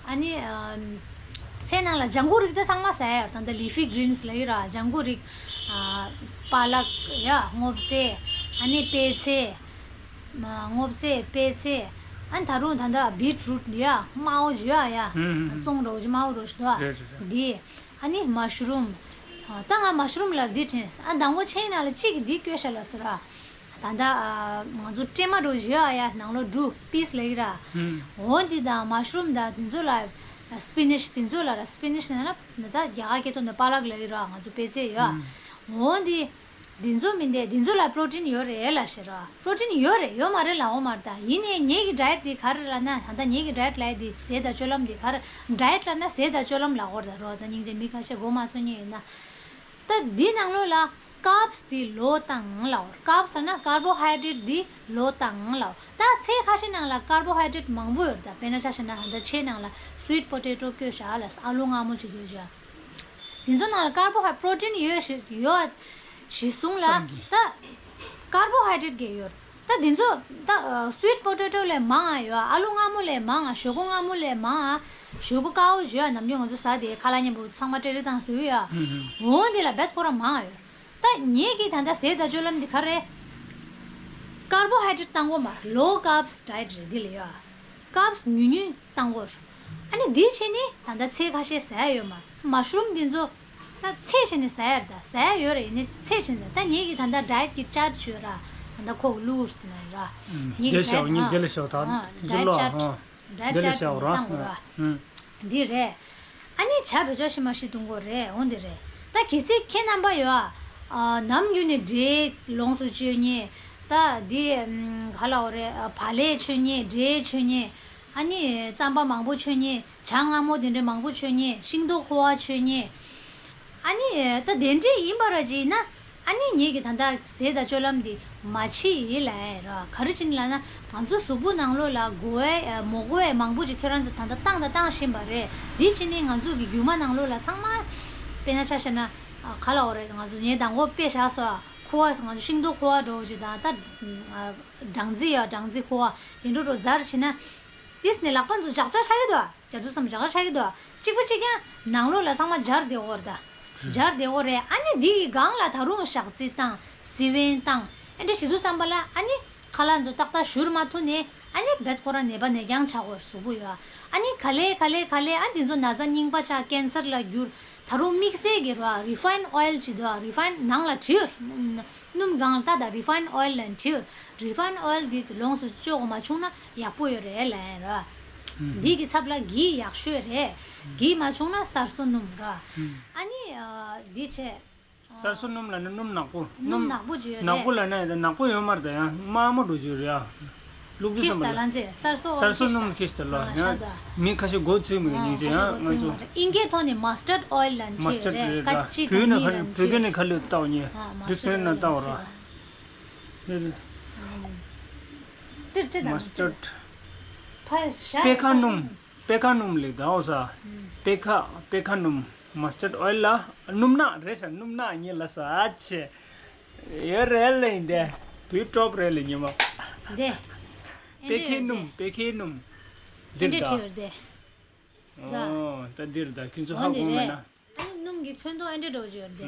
ཨ་ནི་ཨ་ཚལ་ནང་ལ་ལྗང་གུ་རིགས་དེ་ཚང་མ་ཟ་ཡ་ཡོད། ད་ལྟ་ལི་ཕི་གི་རིན་སི་ལབ་ཀྱི་ར། ལྗང་གུ་རིགས། ཨ་པ་ལག་ཡ། སྔོ་ཚལ། ཨ་ནི་པད་ཚལ། མ་སྔོ་ཚལ། པད་ཚལ། ཨ་ནི་ད་རུང་ད་ལྟ་བིཊ་རུཊ་འདི་ཡ། དམར་པོ་ཞིག་ཡ་ཡ། ཧུམ་ཧུམ། བཙོང་འདྲ་བོ་ཅིག་དམར་པོ་འདྲ་བོ་ཞིག་འདུག་ཨ། རེད་རེད་རེད། འདི། ཨ་ནི་མ་ཤ་རུམ། ཨ་ད་ང་མ་ཤ་རུམ་ལ་འདི་དྲན། ཨ་མདང་དགོང་ཆེན་ནང་ལ་གཅིག་གིས་འདི་བསྐོལ་ཤག་ལབ་ཟེར་ར། ད་ལྟ་ཨ་ང་ཚོ་སྲན་མ་འདྲ་བོ་ཞིག་ཡ་ཡ། ནང་ལོགས་འབྲུ་པིས་ལབ་ཀྱི་ར། ཧུམ། འོ་འདི་དང་མ་ཤ་རུམ་དང་དེ་ཚོ་ལ། སི་པི་ནེཆ་དེ་ཚོ་ལ་ར། སི་པི་ནེཆ་ཟེར་ན་ད་རྒྱ་གར་སྐད་ཐོག་ནས་པ་ལག་ལབ་ཀྱི་ར། ང་ཚོ་པད་ཚལ་ཡ། ཧུམ། འོ་འདི། འདི་ཚོ་མིན་ཏེ། འདི་ཚོ་ལ་པྲོ་ཊིན་ཡོད་རེད་ལབ་ཤེས་ར། པྲོ་ཊིན་ཡོད་རེད། ཡོད་མ་རེད་ལབ་ཡོད་མ་རེད། ད་ཡིན་ནའི་ངེད་ཀྱི་ཌའེ་ཊི་འདི་ག་རེ་ལབ་ན། ད་ལྟ་ངེད་ཀྱི་ཌའེ་ཊི་ལབ་ཡ་འདི་ཟས་དང་སྤྱོད་ལམ་འདི་ག་རེ། ཌའེ་ཊི་ལབ་ན་ཟས་དང་སྤྱོད་ལམ་ལབ་ཀྱི་ཡོད་རེད་ད། རོ་ད་སྙིང་རྗེ། མི་ཁ་ཤས་མགོ་མ་ཚོས་མཁན་ཡིན་ན། ད་འདི་ནང་ལོགས་ལ་ཀརབ་སི་འདི་ལོ་བཏང་ལབ་ཀྱི་ཡོད་རེད། ཀརབ་སི་ཟེར་ན་ཀར་བོ་ཧའི་ཌེ་རེ་ཊི་འདི་ལོ་བཏང་ལབ་ཀྱི་ཡོད་རེད། ད་ཚལ་ཁ་ཤས་ནང་ལ་ཀར་བོ་ཧའི་ཌེ་རེ་ཊི་མང་པོ་ཡོད་རེད་ད། དཔེར་ན་ཆ་བཞག་ན་ད་ལྟ་ཕྱེ་ནང་ལ་སུའིཊ་པོ་ཊེ་ཊོ་བཀོད་བཞག་ལབ། ཨ་ལུ་མངར་མོ་ཅིག་བཀོད་བཞག། དེ་ཚོ་ནང་ལ་ཀར་བོ་ཧའི། པྲོ་ཊིན་ཡོད་ཞེས་ཡོད་གཞི་བཟུང་ལ། ཙམ་གྱིས། ད་ཀར་བོ་ཧའི་ཌེ་རེ་ཊི་གི་ཡོད། ད་དེ་ཚོ་ད་སུའིཊ་པོ་ཊེ་ཊོ་ལས་མང་ང་ཡོད། ཨ་ལུ་མངར་མོ་ལས་མང་ང་། ཞོག་ཁོག་མངར་མོ་ལས་མང་ང་། ཞོག་ཁོག་དཀར་པོ་ཡོད། ནམ་རྒྱུན་ང་ཚོ་ཟ་དེ་ཁ་ལག་མཉམ་པོ་ཚང་མ་ཀྲེ་ཀྲེ་བཏང་ཟོས་ཡོད། ཧུམ་ཧུམ། འོ་འདི་ལ་རྦད་ཁོ་རང་མང་ང་ཡོད། ད་ངེད་ཀྱི་ད་ལྟ་ཟས་དང་སྤྱོད་ལམ་འདི་ག་རེ། ཀར་བོ་ཧའི་ཌེ་རེ་ཊི་བཏང་གི་ཡོད་མ་རེད། ལོ་ཀརབ་སི་ཌའེ་ཊི་རེད། འདི་ལ་ཡོད། ཀརབ་སི་ཉུང་ཉུང་བཏང་གི་ཡོད་རེད། ཨ་ནི་འདི་བྱས་ནས་ད་ལྟ་ཚལ་ཁ་ཤས་ཟ་ཡ་ཡོད་མ་རེད། མ་ཤ་རུམ་འདི་ཚོ་ད་ཚལ་བྱས་ནས་ཟ་ཡ་རེད་ད། ཟ་ཡ་ཡོད་རེད། ཡིན་ནའི་ཚལ་བྱས་ནས་ཟ། ད་ངེད་ཀྱི་ད་ལྟ་ཌའེ་ཊི་གི་ཅར་ཊི་བྱོས་ར། ད་ལྟ་ཁོ་གི་ལུགས་དེ་ན་ཡོད་ར། ངེད་ཀྱི་ཌའེ་ཊི། ཨ། ཌའེ་ཊི་ཅར་ཊི་འདི་ལ་ཡོད་ར། ཨ། འདི་རེད། ཨ་ནི་ཇ་བེད་སྤྱོད་ཤི་མ་ཤི་འཐུང་གི་ཡོད་རེད། འོ་འདི་རེད། ད་གལ་སྲིད་ཁྱེད་རྣམ་པ་ཡོད་ཨ། ནམ་རྒྱུན་ནས་འབྲས་ལོངས་སུ་སྤྱོད་མཁན། ད་འདི་ཨམ། ག་ལབ་དགོས་རེད། བག་ལེབ་མཆོད་མཁན། འབྲས་མཆོད་མཁན། ཨ་ནི་རྩམ་པ་མང་པོ་མཆོད་མཁན། ཇ་མངར་མོ་དེ་འདྲ་མང་པོ་མཆོད་མཁན། ཤིང་ཏོག་ཁུ་བ་མཆོད་མཁན། ཨ་ནི་ད་དེ་འདྲས་ཡིན་པ་ར་ཅིག་ཡིན་ན། ཨ་ནི་ངེད་ཀྱི་ད་ལྟ་ཟས་དང་སྤྱོད་ལམ་འདི་མ་བྱེད་ཡིན་ལབ་ཡ་ར། ག་རེ་བྱས་ནས་ལབ་ན། ང་ཚོ་གཟུགས་པོ་ནང་ལོགས་ལ་དགོས་པ་མ་དགོས་པ་མང་པོ་ཅིག་ཁྱོད་རང་ཚོ་ད་ལྟ་བཏང་དང་བཏང་བཞིན་པ་རེད། འདི་བྱས་ནས་ང་ཚོ་གི་རྒྱུ་མ་ནང་ལོགས་ལ་ཚང་མ། དཔེར་ན་ཆ་བཞག་ན། ག་ལབ་དགོས་རེད། ང་ཚོ་ངས་མདང་དགོང་དཔེ་བཞག་སོང་། ཁུ་བ། ང་ཚོ་ཤིང་ཏོག་ཁུ་བ་འདྲ་བོ་ཅིག་དང་། ད་སྦྲང་རྩི་ཡོད། སྦྲང་རྩི་ཁུ་བ་དེ་འདྲ་འདྲ་བོ་ཟ་བྱས་ན། དེ་ནས་ལག་པ་ཚོ་འཇག་འཇག་ཆགས་ཀྱི་འདུག་ཨ། ཇ་དུ་སམ་ཇག་ཆགས་ཀྱི་འདུག་ཨ། གཅིག་པ་གཅིག་རྐྱང་ནང་ལོགས་ལ་ཚང་མ་འབྱར་བསྡད་ཡོད་རེད་ད། འབྱར་བསྡད་ཡོད་རེད། ཨ་ནི་འདི་ཡི་སྒང་ལ་ད་རུང་ཞག་རྩི་བཏང་། སི་པན་བཏང་། ཨ་འདྲ་བྱེད་དུས་ཙམ་པ་ལ། ཨ་ནི་ཁ་ལག་ཚོ་ཏག་ཏག་བཞུར་མ་ཐུབ་ནས། ཨ་ནི་རྦད་ཁོ་རང་ནད་པ་ནད་རྐྱང་ཆགས་ཀྱི་ཡོད་རེད། གཟུགས་པོ་ཡོད་ཨ། ཨ་ནི་ག་ལེ་ག་ལེ་ག་ལེ། ཨ་འདི་ཚོ་ན་ཚ་རྙིང་པ་ཆགས། ཀེན་སར་ལ་འགྱུར། ད་རུང་དམིགས་བསལ་གྱི་ར་རི་ཕའིན་ཨོའེལ་ཅིག་འདུག་ཨ། རི་ཕའིན་ནང་ལ་བྲིས་ཡོད། སྣུམ་སྒང་ལ་ལྟ་དང་། རི་ཕའིན་ཨོའེལ་ལབ་བྲིས་ཡོད། རི་ཕའིན་ཨོའེལ་འདི་ལོངས་སུ་སྤྱོད་དགོས་མ་བྱུང་ན་ཡག་པོ་ཡོད་རེད་ལབ་ཡ་ར། ཨུམ། འདི་གི་ཚབ་ལ་གྷི་ཡག་ཤོས་རེད། གྷི་མ་བྱུང་ན་སར་སོ་སྣུམ་ར། ཨུམ། ཨ་ནི་ཨ། འདི་བྱས། སར་སོ་སྣུམ་ལབ་ན་སྣུམ་ནག་པོ། སྣུམ་ནག་པོ་ཅིག་ཡོད་རེད། ནག་པོ་ལབ་ན་ཡང་ནག་པོ་ཡོད་མ་རེད་ད། ཡང་དམར་མོ་འདྲ་ཅིག་ཡོད་རེད་ཡ། བླུག་དུས་ཙམ་པ་ལ། ཁྱི་ཤ་ལ་ཚེ་སར་སོ། སར་སོ་སྣུམ་ཁྱི་ཤ་ལ། ཡང་མི་ཁ་ཤས་མགོ་ཚོས་མི་ཉན་ཅེས་ཡང་ང་ཚོ། ཨིན་སྐད་ཐོག་ནས་མ་སི་ཊར་ཨོའེལ་ལབ་བྲིས་ཡོད་རེད། མ་སི་ཊར་ཀ་ཅི་བོད་ནས་ག་ནི་ལབ་བྲིས་ཡོད། བོད་སྐད་ནས་ག་ལབ་བཏགས་ཉེ། ཌིག་ཤ་ནེ་རི་ནང་བཏགས་པ་ར། ཊི་ཊི་མ་སི་ཊར། ཕ་ཤ་པད་ཁ་སྣུམ། པད་ཁ་སྣུམ་ལབ་ད་འོ་ས། པད་ཁ། པད་ཁ་སྣུམ། མ་སི་ཊར་ཨོའེལ་ལ་སྣུམ་ནག་རེད་ཤག་སྣུམ་ནག་ཉེ་ལ་ས་ཨ་ཆེ། ཡོད་རེད་ལེ་ཡིན་ཏེ། བུའི་ཀྲོབ་རེད་ལེ་ཉི་མ། དེ། པད་ཁའི་སྣུམ། པད་ཁའི་སྣུམ། འདིར་ད། ཨོ། ད་འདིར་ད་ཁྱོད་ཚོ་ཧ་གོ་མེད་ན། ཨ་ནི་སྣུམ་གྱི་ཚོན་མདོག་ཨེ་འདྲ་འདྲ་བོ་ཅིག་ཡོད་རེད་དེ།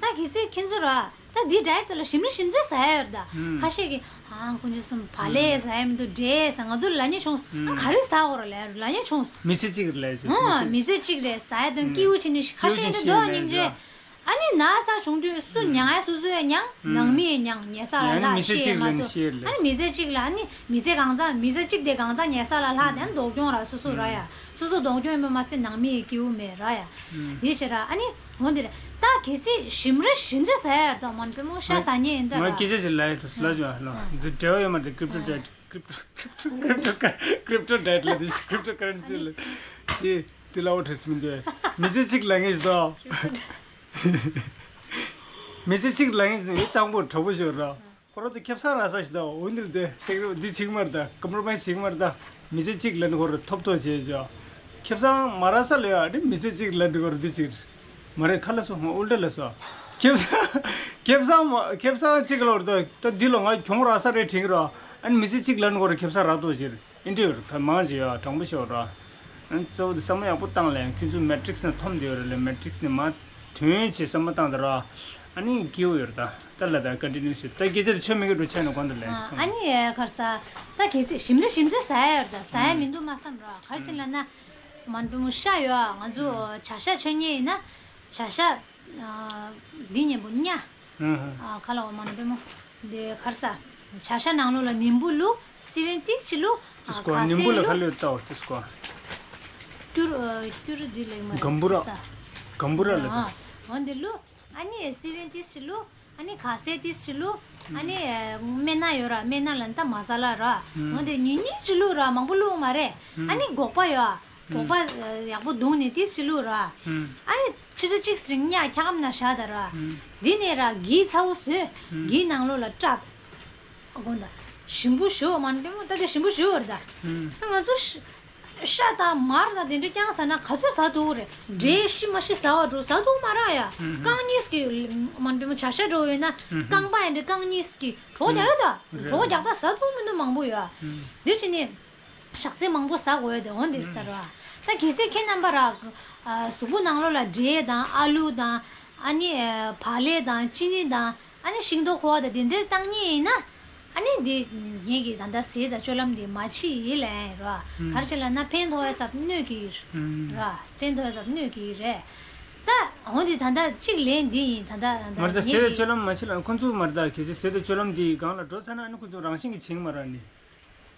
ད་གལ་སྲིད་ཁྱེད་ཚོ་ར། ད་འདི་ཌའེ་ཊི་དེ་ལ་ཞིམ་ར་ཞིམ་ཚད་ཟ་ཡ་ཡོད་རེད་ད། ཁ་ཤས་ཀྱིས་ཨ་ཁོང་ཚོ་གསུམ་བག་ལེབ་ཟ་ཡ་མི་འདུག་འབྲས་ཟ། ང་ཚོ་ལ་ཉེ་བྱུང་། ཨ་ག་རེ་ཟ་དགོས་ར་ལ་ལ་ཉེ་བྱུང་། མི་ཚེ་གཅིག་རེད་ལ་ཡ། ཨ་མི་ཚེ་གཅིག་རེད་ཟ་ཡ་དོན་སྐྱིད་པོ་བྱས་ནས་ཁ་ཤས་འདྲ་འདུག་སྙིང་རྗེ། ཨ་ནི་ན་ཚ་བྱུང་དུས་སུ་མྱང་ཡ་སོ་སོ་ཡ་མྱང་། ནང་མི་ཡ་མྱང་། ཉལ་ས་ལ་ལྷག་ཤི་ཡ་མ་གཏོགས། ཨ་ནི་མི་ཚེ་གཅིག་ལ་ཨ་ནི་མི་ཚེ་གཅིག་ལ་ཨ་ནི་མི་ཚེ་གང་ཚང་མི་ཚེ་གཅིག་དེ་གང་ཚང་ཉལ་ས་ལ་ལྷག་དེ་ཨ་ནི་སྡུག་གྱོང་ར་སོ་སོ་ར་ཡ། སོ་སོ་སྡུག་གྱོང་ཡིན་པ་མ་ཟད་ནང་མི་ཡི་སྐྱིད་པོ་མེད་ར་ཡ། དེ་ཕྱིར་ར་ཨ་ནི་འོ་འདི་རེད། ད་གལ་སྲིད་ཞིམ་ར་ཞིམ་ཚད་ཟ་ཡ་ཡོད་རེད་ད། མ་ནི་པུས་མོ་ཤ་ཟ་མཁན་ཡིན་ད་ར། ང་སྐད་ཆ་ཞིག་ལབ་ཡ་ལབ་ཅོ་ལ། འདི་འབྲེལ་བ་ཡོད་མ་རེད། ཀྲིབ་ཊོ་ཌའེ་ཊི། ཀྲིབ་ཊོ། ཀྲིབ་ཊོ། ཀྲིབ་ཊོ་ཌའེ་ཊི་ལ་དེ་ཀྲིབ་ཊོ་ཀ་རན་སི་ལ་དེ་དེ་ལ་འོ་ཁྲིད་མི་འདུག་མི་ཚེ་གཅིག་ལ་ངེས་ཤིག་དོ། མི་ཚེ་གཅིག་ལ་ངེས་ཤིག་དོ། ཡི་སྤྱང་པོ་གྲོགས་པོ་ཞིག་ར། ཁོ་རང་ཚོ་ཁེ་བཟང་རག་ས་ཞིག་དོ། འོ་འདི་ལ་དེ་སེག་རེ་འདི་བྱེད་ཀྱི་མ་རེད་ད། ཀམ་པྲོ་མའི་སི་བྱེད་ཀྱི་མ་རེད་ད། མི་ཚེ་གཅིག་ལ་ནི་ཁོ་ར་ཐོབ་ཐོབ་བྱེད་ཅོ། ཁེ་བཟང་མ་རག་ས་ལ་ཡ་ནི་མི་ཚེ་གཅིག་ལ་ནི་ཁོ་ར་འདི་བྱེད་ཀྱི་མ་རེད། ཁ་ལ་སོ་ང་ཨུལ་ཏྲ་ལ་སོ། ཁེ་བཟང་། ཁེ་བཟང་མ་ཁེ་བཟང་གཅིག་ལ་ར་དོ། ད་འདི་ལ་ང་གྱོང་རག་ས་རེད་དྲན་གྱི་ར། ཨ་ནི་མི་ཚེ་གཅིག་ལ་ནི་ཁོ་ར་ཁེ་བཟང་རག་ཐོབ་བྱེད། ཨེ་འདྲ་ཡོད་རེད། མང་ཆེ་ཡོད། དྲང་པོ་ཤོད་ར། ཨ་ནི་གཙོ་བོ་དེ་བསམ་བློ་ཡག་པོ་བཏང་ལས། ཁྱོད་ཚོ་མེ་ཊི་རིག་སི་ནང་འཐོམ་བསྡད་ཡོད་རེད་ལས། མེ་ཊི་རིག་སི་ནས་མར་ཐོན་བྱས་བསམ་བློ་བཏང་དེ་ར། ཨ་ནི་སྐྱིད་པོ་ཡོད་རེད་ད། ད་ལ་ད་ཀོན་ཊི་ནིའུ་སི་ད་སྐད་ཆ་དེ་ཆོ་མེད་ཀྱི་འགྲོ་ཆ་ནས་གོང་དུ་ལས་ཨ་སོང་། ཨ་ནི་ཡ་གར་ས། ད་གལ་སྲིད་ཞིམ་ར་ཞིམ་ཚད་ཟ་ཡ་ཡོད་རེད་ད། ཟ་ཡ་མི་འདུག་མ་བསམ་ར། ག་རེ་བྱས་ལབ་ན། མ་ནི་པུས་མོ་ཤ་ཡོད་ཨ། ང་ཚོ་ཇ་ཤ་མཆོད་མཁན་ཡིན་ན། ཇ་ཤ་འདི་མཉམ་པོ་ཉ། ཨ་ཁ་ལ་འོ་མ་ནི་པུས་མོ། འདི་གར་ས། ཇ་ཤ་ནང་ལོགས་ལ་ནིམ་བུ་བླུགས། སི་པན་ཏིས་ཅིག་བླུགས། ཏིས་ཀོ་ནིམ་བུ་ལ་ཁ་ལོས་བཏགས། ཏིས་ཀོ། སྐྱུར། སྐྱུར་འདི་ལེགས་མ་གམ་བུ་ར། གམ་བུ་ར་ལ། འོ་འདི་བླུགས། ཨ་ནི་སི་པན་ཏིས་ཅིག་བླུགས། ཨ་ནི་ཁ་ཟས་ཏིས་ཅི་ལུ། ཨ་ནི་སྨན་སྣ་ཡོད་ར། སྨན་སྣ་ལ་ད་མ་ས་ལ་ར། འོན་ཏེ་ཉིན་གཉིས་ཅི་ལུ་ར་མང་པོ་ལུ་མ་རེད། ཨ་ནི་སྒོག་པ་ཡོད། སྒོག་པ་ཡག་པོ་བརྡུངས་ནས་ཏིས་ཅི་ལུ་ར། ཨ་ནི་ཆུ་ཚོད་གཅིག་རིང་ཉ་འཁྱག་སྒམ་ནང་བཞག་ད་ར། འདི་ནས་ར་གི་ཚ་བོ་བཟོས། གི་ནང་ལོགས་ལ་བཀྲག་དགོངས་དག་ཞིམ་པོ་ཞུ་མ་འདི་མོ་ད་དེ་ཞིམ་པོ་ཞུ་བར་ད། ད་ང་ཚོ་ཤ་དང་མར་དང་དེ་འདྲ་རྐྱང་ཟ་ན་ག་ཚོད་ཟ་ཐུབ་རེད། འབྲས་ཤི་མ་ཤི་ཟ་བ་འགྲོ་ཟ་ཐུབ་མ་ར་ཡ། རྐང་གཉིས་ཀྱི་མ་འདི་མོ་བྱ་ཤ་འགྲོ་ཡོད་ན་རྐང་པ་ཡིན་འདྲ་རྐང་གཉིས་ཀྱི་གྲོགས་རྒྱག་ཡོད་ད། གྲོགས་རྒྱག་ད་ཟ་ཐུབ་མི་འདུག་མང་པོ་ཡོད། འདི་བྱས་ནས་ཞག་ཚི་མང་པོ་ཟ་དགོས་ཡོད་དེ་འོན་ཏེ་ལྟར་བ། ད་གལ་སྲིད་ཁྱེད་རྣམ་པ་ར་གཟུགས་པོ་ནང་ལོགས་ལ་འབྲས་དང་ཨ་ལུ་དང་ཨ་ནི་བག་ལེབ་དང་ཅི་ནི་དང་། ཨ་ནི་ཤིང་ཏོག་ཁོ་བ་དང་དེ་འདྲ་བཏང་ཉེས་ཡིན་ན། ཨ་ནི་འདི་ངེད་ཀྱི་ད་ལྟ་ཟས་དང་སྤྱོད་ལམ་འདི་མ་བྱེད་ཡིན་ལན་ར། ག་རེ་བྱེད་ལབ་ན་ཕན་ཐོགས་ཡ་ཟབ་གནོད་ཀྱི་ཡིན་ར། ཕན་ཐོགས་ཡ་ཟབ་གནོད་ཀྱི་ཡིན་རེད། ད་འོ་འདི་ད་ལྟ་གཅིག་ལན་འདི་ཡིན། ད་ལྟ་ད་མར་ད་ལྟ་ཟས་ངེད་དང་ཀྱི་སྤྱོད་ལམ་མ་བྱེད་ལ་ཁོ་ཚོ་མར་ད་གལ་སྲིད་ཟས་དང་སྤྱོད་ལམ་འདི་སྒང་ལ་འགྲོ་ཚར་ན་ཨ་ནི་ཁོ་ཚོ་རང་བཞིན་གྱིས་བྱིང་མ་ར་ནི།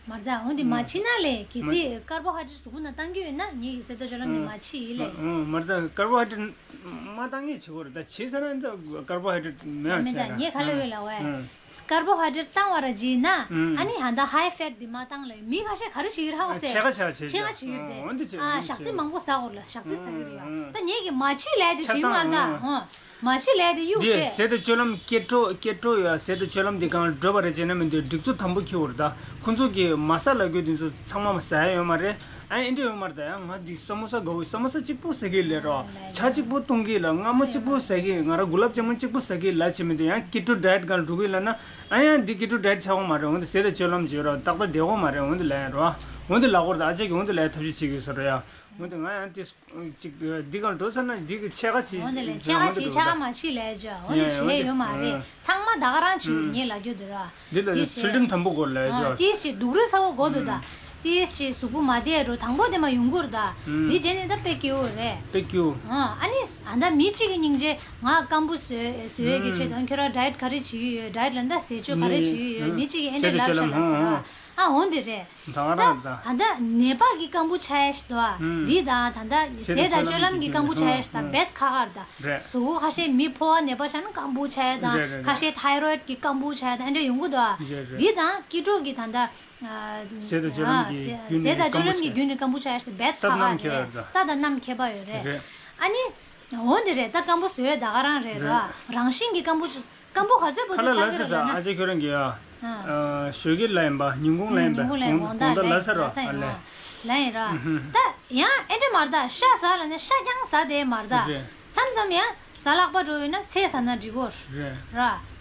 མར་ད་འོ་འདི་མ་མ་བྱེད་ན་ལས་གལ་མ་སྲིད་ཀར་བོ་ཧའི་ཌེ་རེ་ཊི་གཟུགས་པོ་ནང་བཏང་གི་ཡོད་ན་ངེད་ཀྱི་ཟས་དང་སྤྱོད་ལམ་འདི་མ་བྱེད་ཡིན་ལས། མར་ད་ཀར་བོ་ཧའི་ཌེ་རེ་ཊི་མ་བཏང་ངེས་བྱེད་དགོས་རེད། ད་བྱེད་ཟེར་ན་ད་ཀར་བོ་ཧའི་ཌེ་རེ་ཊི་མེད་མེད་ད་ཟེར་ངས་ག་ལ་ཡོད་ལ་བས། ཀར་བོ་ཧའི་ཌེ་རེ་ཊི་བཏང་བ་ར་བྱེད་ན། ཨ་ནི་ཧ་ད་ཧའི་ཕེ་ཊི་འདི་མ་བཏང་ལ་མི་ཁ་ཤས་ག་རེ་བྱེད་ཀྱི་རེད་ཧ་གོ་སེ། ཕྱེད་ཀ་ཕྱེད་ཀ་བྱེད་ཕྱེད་ཀ་བྱེད་ཀྱི་རེད། འོ་འདི་བྱེད་ཨ་འོ་འདི་ཞག་ཚི་བྱེད། མང་པོ་ཟ་དགོས་ལ་ཞག་ཚི་ཟ་གི་རེད་ཡ། ད་ངེད་ཀྱི་མ་བྱེད་ལས་དེ་ཆ་བྱེད་མར་ད་ཚང་ཧོ། མ་བྱེད་ལས་དེ་གཡུག་འདི་བྱེད། ཟས་དང་སྤྱོད་ལམ་སྐྱེ་འགྲོ་སྐྱེ་འགྲོ་ཡ་ཟས་དང་སྤྱོད་ལམ་འདི་གང་འགྲོ་བ་རེད་ཅེ་ན་མི་འདོད་སྒྲིག་འཛུགས་དམ་པོ་ཁྱེར་བར་ད་ཁོང་ཚོ་གི་མ་ས་ལ་དགོས་དུས་ཚོད་ཚང་མ་མ་ཟ་ཡ་ཡོད་མ་རེད། ཨ་ཨེ་འདྲ་ཡོད་མ་རེད་ད་ཡང་ང་འདི་ས་མོ་ས་དགའ་བོ་ས་མོ་ས་གཅིག་པོ་ཟ་གི་ལས་རོ། ཇ་གཅིག་པོ་བཏུང་གི་ལ་མངར་མོ་གཅིག་པོ་ཟ་གི་ང་ར་གུ་ལབ་ཇ་མུན་གཅིག་པོ་ཟ་གི་ལ་ཅེ་མི་འདོད་ཡང་སྐྱེ་འགྲོ་ཌའེ་ཊི་གང་འགྲོ་གི་ལ་ན་ཨ་ཡང་འདི་སྐྱེ་འགྲོ་ཌའེ་ཊི་ཆགས་འོང་མ་རེད། འོན་ཏེ་ཟས་དང་སྤྱོད་ལམ་བྱེད་རོ་ཏག་ཏག་བསྡད་འོང་མ་རེད། འོན་ཏེ་ལ་ཡ་རོ་འོན་ཏེ་ལ་གོར་ད་ཨ་ཅག་གི་འོན་ཏེ་ལ་ཡ་ཐབས་ཤེས་བྱེད་གི་ཟེར་རོ་ཡ། འོན་ཏེ་ང་ཡང་ཏིས། ཅིག་འདི་གང་འགྲོ་ས་ན་འདི་གི་ཕྱེད་ཀ་ཞིག་འོ་ན་ལས་ཕྱེད་ཀ་ཞིག་ཕྱེད་ཀ་མ་ཞིག་ལས་བྱ་འོ་ན་ཡ་འོ་བྱས་འདི་ཡོད་མ་རེད། ཨ་ཚང་མ་ད་ག་རང་བྱེད་ངས་ལབ་རྒྱུ་འདི་ར། འདི་ལ་འདི་ཚུལ་ཁྲིམས་དམ་པོ་དགོས་ལས་བྱ། ཏིས་ཞིག་སྡུག་རུས་ཚ་བོ་དགོས་འདུག་ད། ཏིས་ཞིག་གཟུགས་པོ་མ་བདེ་འགྲོ་དང་པོ་དེ་མ་ཡོང་གི་རེད་ད། འདི་རྗེས་ནས་ད་དཔེ་སྐྱིད་པོ་རེད། དཔེ་སྐྱིད་པོ། ཨ་ནི་ཨ་ད་མི་གཅིག་གི་སྙིང་རྗེ་ང་སྐམ་པོ་བཟོས་བཟོས་ཀྱི་ཆེད་དུ་ཁྱོད་རང་ཌའེ་ཊི་ག་རེ་བྱེད་ཀྱི་ཡོད་ཌའེ་ཊི་ལ་ད་ཟས་སྤྱོད་ག་རེ་བྱེད་ཀྱི་ཡོད་མི་གཅིག་གིས་ཨེ་འདྲ་ལབ་ཤག་ལ་ཟེར་ར། ཨ་འོ་འདི་རེད། ད་ང་རང་ད། ད་ད་ནད་པ་གི་སྐམ་པོ་ཆགས་ཡ་ཞིག་འདུག་ཨ། འདི་དང་ད་ད་ཟས་དང་སྤྱོད་ལམ་གི་སྐམ་པོ་ཆགས་ཡ་ཞིག་དང་རྦད་ཁག་ཁག་རེད་ད། རེད། གཟུགས་པོ་ཁ་ཤས་མི་ཕོ་བ་ནད་པ་ཆགས་ན་སྐམ་པོ་ཆགས་ཡ་དང་རེད་རེད་ཁ་ཤས་ཐའི་རོ་ཡིཌ་གི་སྐམ་པོ་ཆགས་ཡ་དང་ཨེ་འདྲ་ཡོང་གི་འདུག་ཨ། རེད་རེད། འདི་དང་སྐྱིད་གྲོགས་ཀྱི་ད་ད། ཟས་དང་སྤྱོད་ལམ་གྱི་བརྒྱུད་ནས་ཟས་དང་སྤྱོད་ལམ་གྱི་བརྒྱུད་ནས་སྐམ་པོ་ཆགས་ཡ་ཞིག་རྦད་ཁག་ཁག་རེད། ས་དང་གནམ་ཁྱད་པར་ཡོད་རེད། རེད། ཨ་ནི། འོ་འདི་རེད་ད་སྐམ་པོ་བཟོས་ད་ག་རང་རེད་ར། རང་བཞིན་གྱི་སྐམ་པོ་ཆུ། སྐམ་པོ་ག་ཚོད་པོ་ཁ་དེ་ལ་ཆགས་ལ་ཀྱི་ཟེར་རེད་ལབ་ན། ཨ་ཅེ་ཁྱོད་རང་གི་ཨ། ཞོལ་གྱི་ལ་ཡིན་པ་ཉིན་གུང་ལ་ཡིན་པ་ཉིན་གུང་ལ་ཡིན་དགོང་དག་ལ་ཟེར་རོ་ཨ་ལས། ལ་ཡིན་ར། ད་ཡང་ཨེ་འདྲ་མར་ད་ཤ་ཟ་ལ་ནི་ཤ་རྐྱང་ཟ་དེ་མར་ད། མཚམས་མཚམས་ཡང་ཟ་ལག་པ་འགྲོ་ཡོད་ན་ཚལ་ཟ་ན་འགྲིག་གོ་ར།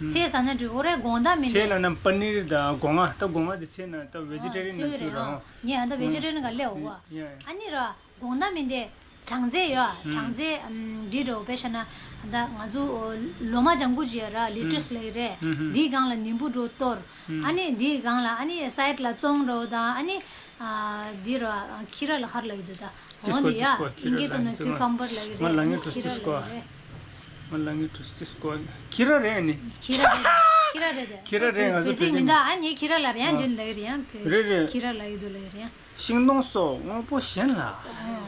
ཚལ་ཟ་ན་འགྲིག་གོ་རེད་དགོང་དག་མིན་ཚལ་ལ་ན་པ་ནིར་ད་སྒོ་ང་ད་སྒོ་ང་དེ་ཚལ་ན་ད་བེ་ཇི་ཊེ་རི་ཡན་ན་སུ་ར། ངས་ཨ་ད་བེ་ཇི་ཊེ་རི་ཡན་ག་ལས་འོ་བ། ཨ་ནི་ར། དགོང་དག་མིན་ཏེ། གྲང་ཚལ་ཡོད་ཨ། གྲང་ཚལ་འདི་འགྲོ་དཔེ་བཤད་ན་ད་ང་ཚོ་ལོ་མ་ལྗང་ཁུ་ཅིག་ཡོད་ར་ལི་ཊུས་ལབ་ཀྱི་རེད། འདིའི་སྒང་ལ་ནིམ་བུ་འགྲོ་གཏོར། ཨ་ནི་འདིའི་སྒང་ལ་ཨ་ནི་སའིཌ་ལ་བཙོང་འགྲོ་དང་ཨ་ནི་འདི་ར་ཁྱི་ར་ལ་ཧར་ལབ་ཀྱི་འདུག་ད་འོང་འདི་ཡ་ཨིན་སྐད་ཐོག་ན་ཁྱུ་ཀམ་པར་ལབ་ཀྱི་རེད། ཁྱི་ར་ལབ་ཀྱི་རེད། ང་ལ་ངའི་ཊུས་ཊིས་ཀོ། ང་ལ་ངའི་ཊུས་ཊིས་ཀོ། ཁྱི་ར་རེད་ནི། ཁྱི་ར་རེད། ཁྱི་ར་རེད། ཁྱི་ར་རེད་ང་ཚོ་བོད་ཚིག་མི་འདུག་ཨ་ནི་ཁྱི་ར་ལ་རེད་ཡང་འཇོན་ལབ་ཀྱི་རེད་ཡང་བོད། རེད་རེད། ཁྱི་ར་ལབ་ཀྱི་འདུག་ལབ་ཀྱི་རེད་ཡང་། ཤིང་སྡོང་སོགས་དངོས་པོ་གཞན་ལ།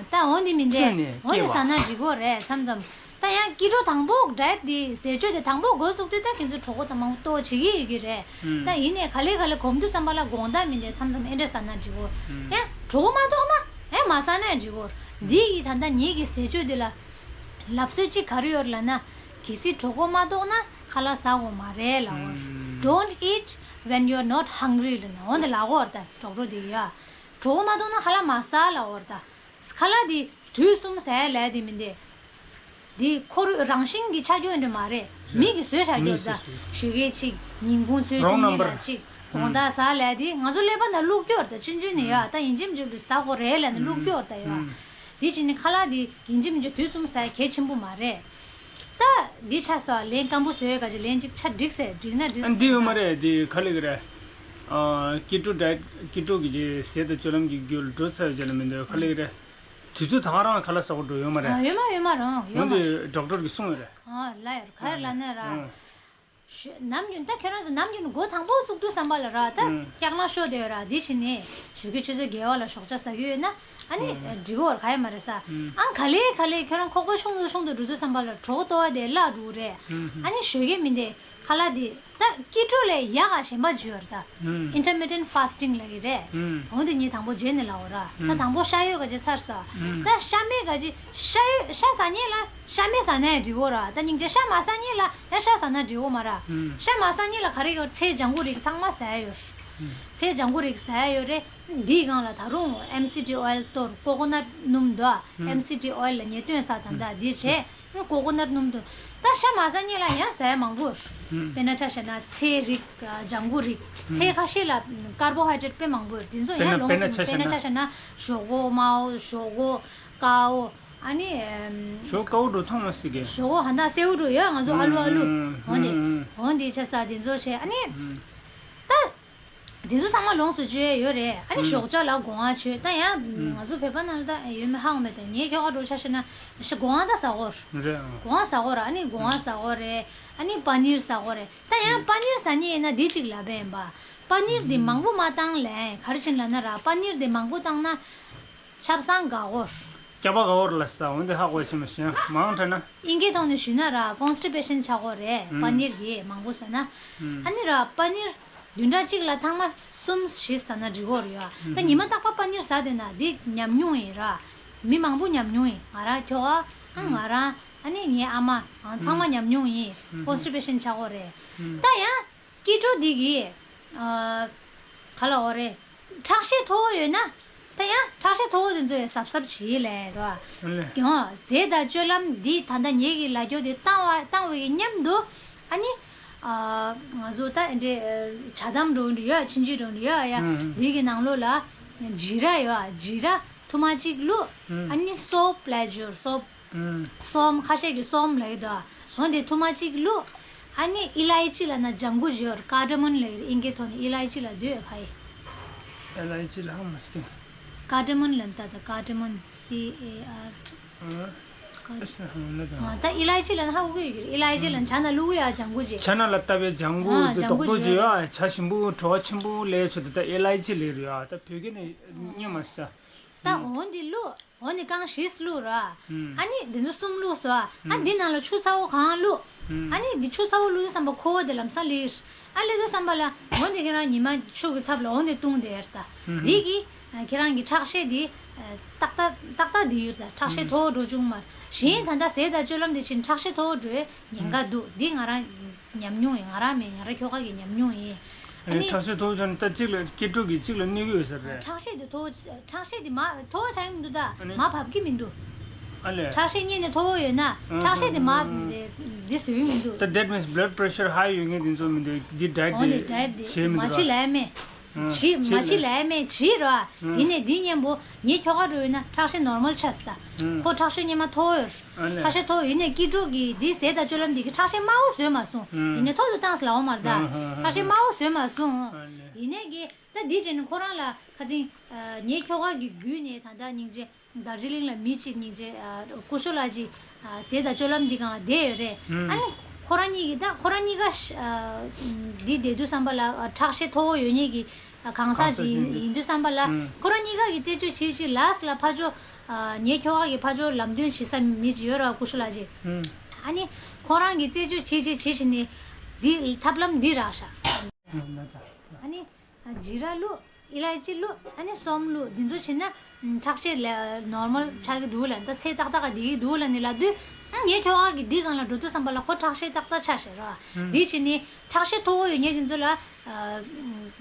ད་འོང་འདི་མི་འདི། ཁྱེད་ནས་འོང་འདི་སྐྱེ་བ། ཟ་ན་འགྲིག་གོ་རེད་མཚམས་མཚམས། ད་ཡང་སྐྱིད་འགྲོ་དང་པོ་ཌའེ་ཊི་འདི་ཟས་སྤྱོད་དེ་དང་པོ་འགོ་བཙུགས་དུས་ད་ཁྱེད་ཚོ་གྲོད་ཁོག་ད་མང་པོ་ལྟོགས་བྱེད་ཀྱི་ཡོད་ཀྱི་རེད། ད་ཡིན་ནའི་ག་ལེ་ག་ལེ་གོམས་དུས་བསམ་པ་ལ་དགོང་དག་མི་འདི་མཚམས་མཚམས་ཨེ་འདྲས་ཟ་ན་འགྲིག་གོ། ཡང་གྲོད་ཁོག་མ་ལྟོགས་ན་ཨེ་མ་ཟ་ན་འགྲིག་གོ། འདི་ཡི་ད་ལྟ་ངེད་ཀྱི་ཟས་སྤྱོད་འདི་ལ་ལབ་སྲོལ་གཅིག་ག་རེ་ཡོད་ལབ་ན། གལ་སྲིད་གྲོད་ཁོག་མ་ལྟོགས་ན་ཁ་ལག་ཟ་དགོས་མ་རེད་ལབ་གོ། Don't eat when you are not hungry ལབ་ན་འོ་འདི་ལབ་གོ་ར་ད་ཌོག་ཊར་འདི་ཡ། གྲོད་ཁོག་མ་ལྟོགས་ན་ཁ་ལག་མ་ཟ་ལབ་གོ་ར་ད། ཁ་ལག་འདི་དུས་གསུམ་ཟ་ཡ་ལས་འདི་མིན་ཏེ། འདི་ཁོ་རང་རང་བཞིན་གྱི་ཆ་རྒྱུས་འདི་མ་རེད། མི་གིས་བཟོས་བཞག་རྒྱུ་རེད་ད། ཞོགས་ཀས་གཅིག་ཉིན་གུང་ཚོད་བཅུ་གཉིས་ལ་གཅིག་དགོང་དག་ཟ་ལས་འདི་ང་ཚོ་ཀླད་པ་ནང་བླུག་རྒྱུ་རེད་ད། ཆུང་ཆུང་ནས་ཡ་ད་ཡིན་གཅིག་མིན་གཅིག་ཟ་དགོས་རེད་ལབ་ནས་བླུག་རྒྱུ་རེད་ད་ཡ། འདི་བྱས་ནས་ཁ་ལག་འདི་ཡིན་གཅིག་མིན་གཅིག་དུས་གསུམ་ཟ་ཡ་གལ་ཆེན་པོ་མ་རེད། ད་འདི་ཆ་ས་ལན་སྐམ་པོ་བཟོས་ཡོད་ག་ཅིག་ལན་གཅིག་ཆ་འགྲིག་ཟེར་འགྲིག་ན་འགྲིག་ཟེར། འདི་ཡོད་མ་རེད་འདི་ག་ལེ་གི་རེད། ཨ་སྐྱིད་སྡུག་འདྲ་སྐྱིད་སྡུག་གི་ཟས་དང་སྤྱོད་ལམ་གྱི་རྒྱུད་ལ་འགྲོ་ཚར་ཡོད་ཅེས་ལ་མི་འདོད་ག་ལེ་གི་རེད། དུས་ཚོད་ད་ག་རང་ཁ་ལག་ཟ་དགོས་འགྲོ་ཡོད་མ་རེད། ཡོད་མ་ཡོད་མ་རང་ཡོད་མ་འོན་ཏེ་ཌོག་ཊར་གྱིས་གསུངས་ཡོད་རེད། ཨ་ལ་ཡོད་ག་རེ་ལ་ནས་ར། ནམ་རྒྱུན་ད་ཁྱོད་རང་ཚོ་ནམ་རྒྱུན་འགོ་དང་པོ་བཙུགས་དུས་བསམ་པ་ལ་ར་ད་ཀྱག་ན་ཤོ་དེ་ཡོད་ར་འདི་ཕྱི་ནས་ཞོགས་ཀས་ཆུ་ཚོད་བརྒྱད་པ་ལ་ཞོགས་ཇ་ཟ་གི་ཡོད་ན་ ཨ་ནི་འགྲིག་གི་ཡོད་རེད། ག་ཡེ་མ་རེད་ས། ཨང་ག་ལེ་ག་ལེ་ཁྱོད་རང་ཁོག་པ་ཆུང་དུ་ཆུང་དུ་འགྲོ་དུས་ཙམ་པ་ལ་གྲོད་ཁོག་ལྟོ་བ་དེ་བརླག་འགྲོ་གི་རེད། ཨ་ནི་ཞོགས་ཀས་མི་འདི་ཁ་ལག་འདི་ད་སྐྱིད་འགྲོ་ལས་ཡག་ག་གཞན་པ་ཅིག་ཡོད་རེད་ད། Intermittent fasting ལབ་ཀྱི་རེད། འོ་འདི་ངས་དང་པོ་རྗེས་ནས་ལབ་དགོས་ར། ད་དང་པོ་ཤ་ཡོད་ག་ཅིག་ཚར་ས། ད་ཤ་མེད་ག་ཅིག་ཤ་ཡོད་ཤ་ཟ་མཁན་ལ་ཤ་མེད་ཟ་ན་ཡང་འགྲིག་གི་ར། ད་སྙིང་རྗེ་ཤ་མ་ཟ་མཁན་ལ་ཡང་ཤ་ཟ་ན་འགྲིག་གི་མ་ར། ཤ་མ་ཟ་མཁན་ལ་ག་རེ་ཡོད། ཚལ་ལྗང་གུ་རིགས་ཚང་མ་ཟ་ཡ་ཡོད། ཚལ་ལྗང་གུ་རིགས་ཟ་ཡ་ཡོད་རེད། འདིའི་སྒང་ལ་ད་རུང་M C T oil གཏོར། ཀོ་ཀོ་ནཊ་སྣུམ་དོ། M C T oil ལ་ངས་སྟོན་ས་ད་ལྟ་འདི་བྱས། ཀོ་ཀོ་ནཊ་སྣུམ་དོ། ད་ཤ་མ་ཟ་མཁན་ལ་ཡང་ཟ་ཡ་མང་པོ་ཡོད། དཔེར་ན་ཆ་བཞག་ན་ཚལ་རིགས། ལྗང་གུ་རིགས། ཚལ་ཁ་ཤས་ལ་ཀར་བོ་ཧའི་ཌེ་རེ་ཊི་དཔེ་མང་པོ་ཡོད། དེ་ཚོ་ཡང་ལོངས་སུ། དཔེར་ན་ཆ་བཞག་ན་ཞོག་ཁོག་དམར་པོ། ཞོག་ཁོག་དཀར་པོ། ཨ་ནི་ཞོག་དཀར་པོ་འགྲོ་ཐང་མ་སྲིད་གི། ཞོག་ཁོག་ཧ་ད་སེར་པོ་འགྲོ་ཡོད། ང་ཚོ་ཨ་ལུ་ཨ་ལུ། འོ་འདི་འོ་འདི་ཆ་ས་དེ་ཚོ་བྱས། ཨ་ནི་ད། དེ་ཚོ་ཚང་མ་ལོངས་སུ་སྤྱོད་ཡས་ཡོད་རེད། ཨ་ནི་ཞོགས་ཇ་ལ་སྒོ་ང་མཆོད། ད་ཡང་ང་ཚོ་བོད་པ་ནང་ལ་ད་ཡོད་མེད་ཧ་གོ་མེད། ད་ངའི་ཁྱོ་ག་འགྲོ་ཆ་བཞག་ན་ཤ་སྒོ་ང་ད་ཟ་གོ་ར། རེད་ཨང་། སྒོ་ང་ཟ་གོ་ར། ཨ་ནི་སྒོ་ང་ཟ་གོ་རེད། ཨ་ནི་པ་ནིར་ཟ་གོ་རེད། ད་ཡང་པ་ནིར་ཟ་མཁན་ཡིན་ན་འདི་གཅིག་ལབ་པ་ཡིན་པ། པ་ནིར་འདི་མང་པོ་མ་བཏང་ལན་ག་རེ་བྱེད་ལབ་ན་ར། པ་ནིར་འདི་མང་པོ་བཏང་ན་ཆབ་གསང་དགའ་གོ་ར། སྐྱ་པ་ག་བོར་ལ་ས་འོན་ཏེ་ཧ་གོ་ཆེ་མ་ཤེས་མང་དྲགས་ན། དབྱིན་སྐད་ཐོག་ནས་ཞུས་ན་ར་ཀོན་སི་ཊི་པེ་ཤན་ཆགས་གོ་རེད། པ་ནིར་གྱིས་མང་པོ་ཟ་ན། ཨ་ནི་ར་པ་ནིར་བདུན་ཕྲག་གཅིག་ལ་ཐེངས་མ་གསུམ་བཞི་ཟ་ན་འགྲིག་གོ་རེད་ཡ། ད་ཉི་མ་རྟག་པར་པ་ནིར་ཟ་བསྡད་ན་འདི་ཉམས་མྱོང་ཡིན་ར། མི་མང་པོ་ཉམས་མྱོང་ཡིན། ང་རང་ཁྱོ་ག་ཨ་ང་རང་ཨ་ནི་ངའི་ཨ་མ་ཨང་ཚང་མ་ཉམས་མྱོང་ཡིན། ཀོན་སི་ཊི་པེ་ཤན་ཆགས་གོ་རེད། ད་ཡང་སྐྱིད་འགྲོ་འདི་གིས་ཨ་ག་ལ་འོ་རེད། ཁྲག་ཤེད་མཐོ་བོ་ཡོད་ན། ད་ཡང་ཁྲག་ཤེད་མཐོ་བོ་དེ་ཚོ་ཡང་གཟབ་གཟབ་བྱེད་ལས་རོ། ཨ་ལས། ཡང་ཟས་དང་སྤྱོད་ལམ་འདི་ད་ལྟ་ངེད་ཀྱི་ལ་རྒྱོ་དེ་བཏང་བ་བཏང་བའི་མཉམ་དུ། ཨ་ནི། ཨ་ང་ཚོ་ད་འདྲེ་ཇ་དམ་འགྲོ་འདྲ་ཡོད། ཆིན་ཅི་འགྲོ་འདྲ་ཡོད་ཡ། ཨ་ཨ། འདི་གི་ནང་ལོགས་ལ་ཇི་ར་ཡོད། ཇི་ར་ཐུར་མ་གཅིག་བླུགས། ཨ་ཨ། ཨ་ནི་སོབ་ལབ་ཡ་ཅིག་ཡོད་རེད། སོབ། ཨུམ། སོམ། ཁ་ཤས་ཀྱིས་སོམ་ལབ་ཀྱི་འདུག་འོན་ཏེ་ཐུར་མ་གཅིག་བླུགས། ཨ་ནི་ཨི་ལའི་ཅི་ལབ་ན་ལྗང་གུ་ཅིག་ཡོད་རེད། ཀར་ཌ་མོན་ལབ་ཀྱི་རེད། དབྱིན་སྐད་ཐོག་ནས་ཨི་ལའི་ཅི་ལབ་འདུག་ཁ་ཡེ། ཨི་ལའི་ཅི་ལབ་མ་སྐྱེ། ཀར་ཌ་མོན་ལབ་ད་ད་ཀར་ཌ་མོན། སི་ཨེ་ཨར། ཨ། ཀར། ཨ་ད་ཨི་ལའི་ཅི་ལབ་ན་ཧ་གོ་གི་ཡོད་ཀྱི་རེད། ཨི་ལའི་ཅི་ལབ་ན་ཇ་ནང་བླུགས་ཡ་ལྗང་གུ་ཅིག་ཇ་ནང་ལ་བཏབ་པའི་ལྗང་གུ་ཨ་དེ་ལྗང་གུ་རྡོག་རྡོག་ཅིག་ཅིག་ཡོད། ཇ་ཞིམ་པོ་བྲོ་བ་ཆེན་པོ་ལས་ཆེ་དེ་ད་ཨི་ལའི་ཅི་ལབ་རེད་ཡ། ད་བོད་སྐད་ནས་རྙེད་མ་སྲིད་ས། ད་འོ་འདི་བླུགས། འོ་ནི་རྐང་བཞི་བླུགས་ར། ཨ་ནི་འདི་ཚོ་གསུམ་བླུགས་སོ། ཨ་འདི་ནང་ལ་ཆུ་ཚ་བོ་གང་བླུགས། ཨ་ནི་འདི་ཆུ་ཚ་བོ་བླུགས་དུས་ཙམ་པ་ཁོ་བོ་དེ་ལམ་སང་ལི། ཨ་ལི་དུས་ཙམ་པ་ལ་འོ་འདི་ཁྱེད་རང་ཉི་མ་ཆུ་གི་ཚབ་ལ་འོ་འདི་བཏུང་དེ་ཡར་ལྟ། འདི་གི་ཁྱེད་རང་གི་ཁྲག་ཤེད་འདི་ཏག་ཏག་ཏག་ཏག་འདི་ཡར་ལྟ། ཁྲག་ཤེད་མཐོ་བོ་འགྲོ་བྱུང་མ། གཞན་ད་ལྟ་ཟས་དང་སྤྱོད་ལམ་འདི་ཕྱིན་ཁྲག་ཤེད་མཐོ་བོ་འགྲོའི་ཉེན་ཁ་འདུག་འདི་ང་རང་ཉམས་མྱོང་ཡིན། ང་རང་མིན། ང་རང་ཁྱོ་ག་གི་ཉམས་མྱོང་ཡིན། ཨ་ཨ་ནི་ཁྲག་ཤེད་མཐོ་བོ་ཆགས་ན་ད་གཅིག་ལ་སྐྱིད་འགྲོ་གི་གཅིག་ལ་གནོད་གི་ཡོད་ས་རེད། ཁྲག་ཤེད་དེ་མཐོ་བོ་ཁྲག་ཤེད་དེ་མ་མཐོ་བོ་ཆགས་ཡོང་མི་འདུག་ད་ཨ་ནི་མར་བབས་ཀྱི་མི་འདུག་ཨ་ལས། ཁྲག་ཤེད་གཉིས་ནས་མཐོ་བོ་ཡོད་ན་ཨ་ཁྲག་ཤེད་དེ་མར་ཨ་འདི་བཟོ་གི་མི་འདུག་ད་that means blood pressure high ཡོད་མཁན་དེ་ཚོ་མི་འདུག་འདི་ཌའེ་ཊི་འོ་ནི་དེ་ཌའེ་ཊི་དེ་བྱེད་མི་མ་འདུག་བྱེད་ཨ་ལས་མེད། ཨ་བྱེད་མ་བྱེད་ལས་མེད་བྱེད་རོ། ཨ་ཡིན་ནས་འདི་གཉེན་པོ་ངའི་ཁྱོ་ག་འགྲོ་ཡོད་ན་ཁྲག་ཤེད་ནོར་མལ་ཆགས་སོང་ད། ཨ་ཁོ་ཁྲག་ཤེད་སྔོན་མ་མཐོ་བོ་ཡོད། ཨ་ལས། ཁྲག་ཤེད་མཐོ་བོ་ཡིན་ནས་སྐྱིད་འགྲོ་གི་འདི་ཟས་དང་སྤྱོད་ལམ་འདི་གི་ཁྲག་ཤེད་དམའ་བོ་བཟོས་མ་སོང་། ཨ་ཡིན་ནས་མཐོ་དུ་བཏང་ཟེར་ལབ་པ་མ་རེད་ད། ཨ་ཧ་ཧ་ཧ། ཁྲག་ཤེད་དམའ་བོ་བཟོས་མ་སོང་། ཨ་ལས། ཡིན་ནས་གི་ད་འདི་བྱས་ནས་ཁོ་རང་ལ་ཁ་སང་ངའི་ཁྱོ་ག་གི་བརྒྱུད་ནས་ད་ལྟ་སྙིང་རྗེ། དར་ཇི་ལིང་ལ་མི་གཅིག་སྙིང་རྗེ། ཨ་སྐུ་ཞབས་ལགས་ཅིག་ཨ་ཟས་དང་སྤྱོད་ལམ་འདི་སྒང་ལ་བསྡད་ཡོད་རེད། ཨ་ནི་ཁོ་རང་གཉིས་ཀྱིས་ད་ཁོ་རང་གཉིས་ཀ་ཨ་འདི་བསྡད་དུས་ཙམ་པ་ལ་ཨ་ཁྲག་ཤེད་མཐོ་བོ་ཡོད་མཁན་གྱི་ཨ་གང་ཟག་གང་ཟག་ཅིག་ཡིན་དུས་ཙམ་པ་ལ་ཁོ་རང་གཉིས་ཀ་གིས་རྩད་གཅོད་བྱེད་ཅིག་ལགས་ལ་ཕར་ཕྱོགས་ཨ་ངའི་ཁྱོ་ག་གི་ཕར་ཕྱོགས་ལམ་སྟོན་བྱེད་ས་མི་ཅིག་ཡོད་ར། སྐུ་ཞབས་ལགས་ཅིག་ཨ་ནི་ཁོ་རང་གིས་རྩད་གཅོད་བྱེད་ཅིག་བྱེད་བྱེད་ནས་འདི་ཐབས་ལམ་འདི་རག་ཤག་ཨ་ནི། ཨ་ཇི་ར་བླུགས། ཨི་ལའི་ཅི་བླུགས། ཨ་ནི་སོམ་བླུགས། འདི་ཚོ་བྱས་ན་ཨ་ཁྲག་ཤེད་ལ་ནོར་མལ་ཆགས་ཀྱི་འདུག་ལབ། ད་ཚད་ཏག་ཏག་ག་བསྡད་ཀྱི་འདུག་ལབ་ནས་ལབ་དུས་ཨ་ངའི་ཁྱོ་ག་གི་འདི་སྒང་ལ་འགྲོ་དུས་ཙམ་པ་ལ་ཁོ་ཁྲག་ཤེད་ཏག་ཏག་ཆགས་ཤག་ར། ཨ་འདི་བྱས་ནས་ཁྲག་ཤེད་མཐོ་བོ་ཡོད་མཁན་དེ་ཚོ་ལ་ཨ་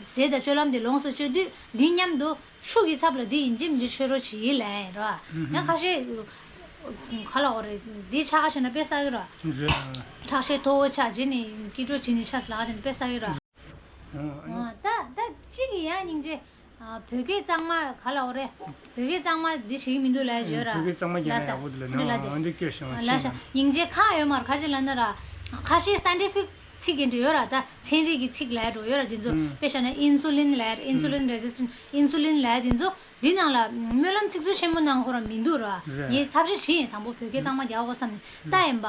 ཟས་དང་སྤྱོད་ལམ་དེ་ལོངས་སུ་སྤྱོད་དུས་འདི་མཉམ་དུ་ཆུ་གི་ཚབ་ལ་འདི་ཡིན་གཅིག་མིན་གཅིག་མཆོད་རོགས་བྱེད་ལབ་ཡིན་ར། ཨ་ཡང་ཁ་ཤས་ག་ལ་འོ་རེད། འདི་ཆ་ག་བྱས་ན་དཔེ་བསགས་ཀྱི་ར། རེད། ཨ་ཁྲག་ཤེད་མཐོ་བོ་ཆགས་བྱས་ནས་སྐྱིད་འགྲོ་བྱས་ནས་ཆགས་ལ་ག་བྱས་ན་དཔེ་བསགས་ཀྱི་ར། ཨ་ད་ད་གཅིག་གི་ཡང་སྙིང་རྗེ། ཨ་བོད་སྐད་གཙང་མ་ག་ལ་འོ་རེད། བོད་སྐད་གཙང་མ་འདི་བྱེད་ཀྱི་མི་འདུག་ལབ་ཡ་ཡོད་ར། བོད་སྐད་གཙང་མ་རྒྱག་ན་ཡག་པོ་འདུག་ལབ་ན། ཨ་འདི་སྐད་བཤད་པ་ལ་ཤ་སྙིང་རྗེ་ཁག་ཡོད་མ་རེད། ག་ཅི་ལབ་ན་ར། ཁ་ཤས་སའེན་ཊི་ཕིག་ཚིག་གི་འདྲ་ཡོད་ར། ད་ཚན་རིག་གི་ཚིག་ལབ་ཡ་འདྲ་ཡོད་ར། འདི་ཚོ་དཔེ་བཞག་ན་ཨིན་སུ་ལིན་ལབ་ཡ། ཨིན་སུ་ལིན་རེ་སི་སི་ཊེན་ཊི། ཨིན་སུ་ལིན་ལབ་ཡ་འདི་ཚོ་འདི་ནང་ལ་སྨོན་ལམ་ཚིག་མཛོད་ཆེན་མོ་ནང་ཁོ་རང་མི་འདུག་ར། རེད། ངས་ཐབས་ཤེས་བྱས་ཡིན། དང་པོ་བོད་སྐད་གཙང་མ་རྒྱག་དགོས་བསམ་ནས་ལྟ་ཡིན་པ།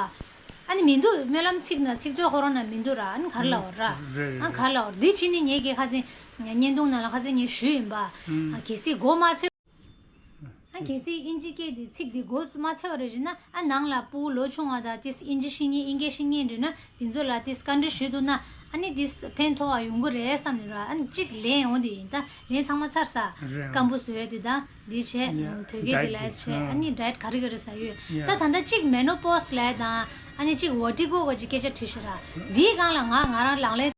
ཨ་ནི་མི་འདུག་སྨོན་ལམ་ཚིག་ན་ཚིག་མཛོད་ཁོ་རང་ན་མི་འདུག་ར། ཨ་ནི་ག་རེ་ལབ་འོ་ར། རེད་རེད། ཨ་ག་རེ་ལབ་འོ་ར། འདི་ཕྱི་ནས་ངས་ཀྱི་ཁ་སང་བརྙན་ཐུང་ནང་ལ་ཁ་སང་ངས་ཞུས་ཡིན་པ། ཨ་གལ་སྲིད་མགོ་མ་ཚོས། གལ་སྲིད་དབྱིན་ཇི་སྐད་དེ་ཚིག་དེ་མགོ་མ་ཚོས་པ་རེད་བཞིན་ན། ཨ་ནང་ལ་ཕྲུ་གུ་ལོ་ཆུང་བ་དང་དེ་དབྱིན་ཇི་ཤེས་མཁན་དབྱིན་སྐད་ཤེས་མཁན་འདྲ་ན། དེ་ཚོ་ལ་དེ་བཀའ་འདྲི་ཞུས་འདུག་ན། ཨ་ནི་དེ་ཕན་ཐོགས་པ་ཡོང་གི་རེད་བསམ་ནས་ར། ཨ་ནི་གཅིག་ལན་འོང་དེ་ཡིན། ད་ལན་ཚང་མ་ཚར་ས། རེད། སྐམ་པོ་བཟོ་ཡ་དེ་དང་དེ་བྱས། ཡ། བོད་སྐད་དེ་ལ་བྱས། ཨ་ནི་ཌའེ་ཊི་ག་རེ་ག་རེ་ཟ་ཡོད། ད་ད་ལྟ་གཅིག་མེ་ནོ་པོ་སི་ལ་དང་། ཨ་ནི་གཅིག་ཝར་ཊི་ཀོ་གི་གཅིག་སྐད་ཆ་དྲིས་ཤག་ར། དེའི་སྒང་ལ་ང་ང་རང་ལག་ལེན།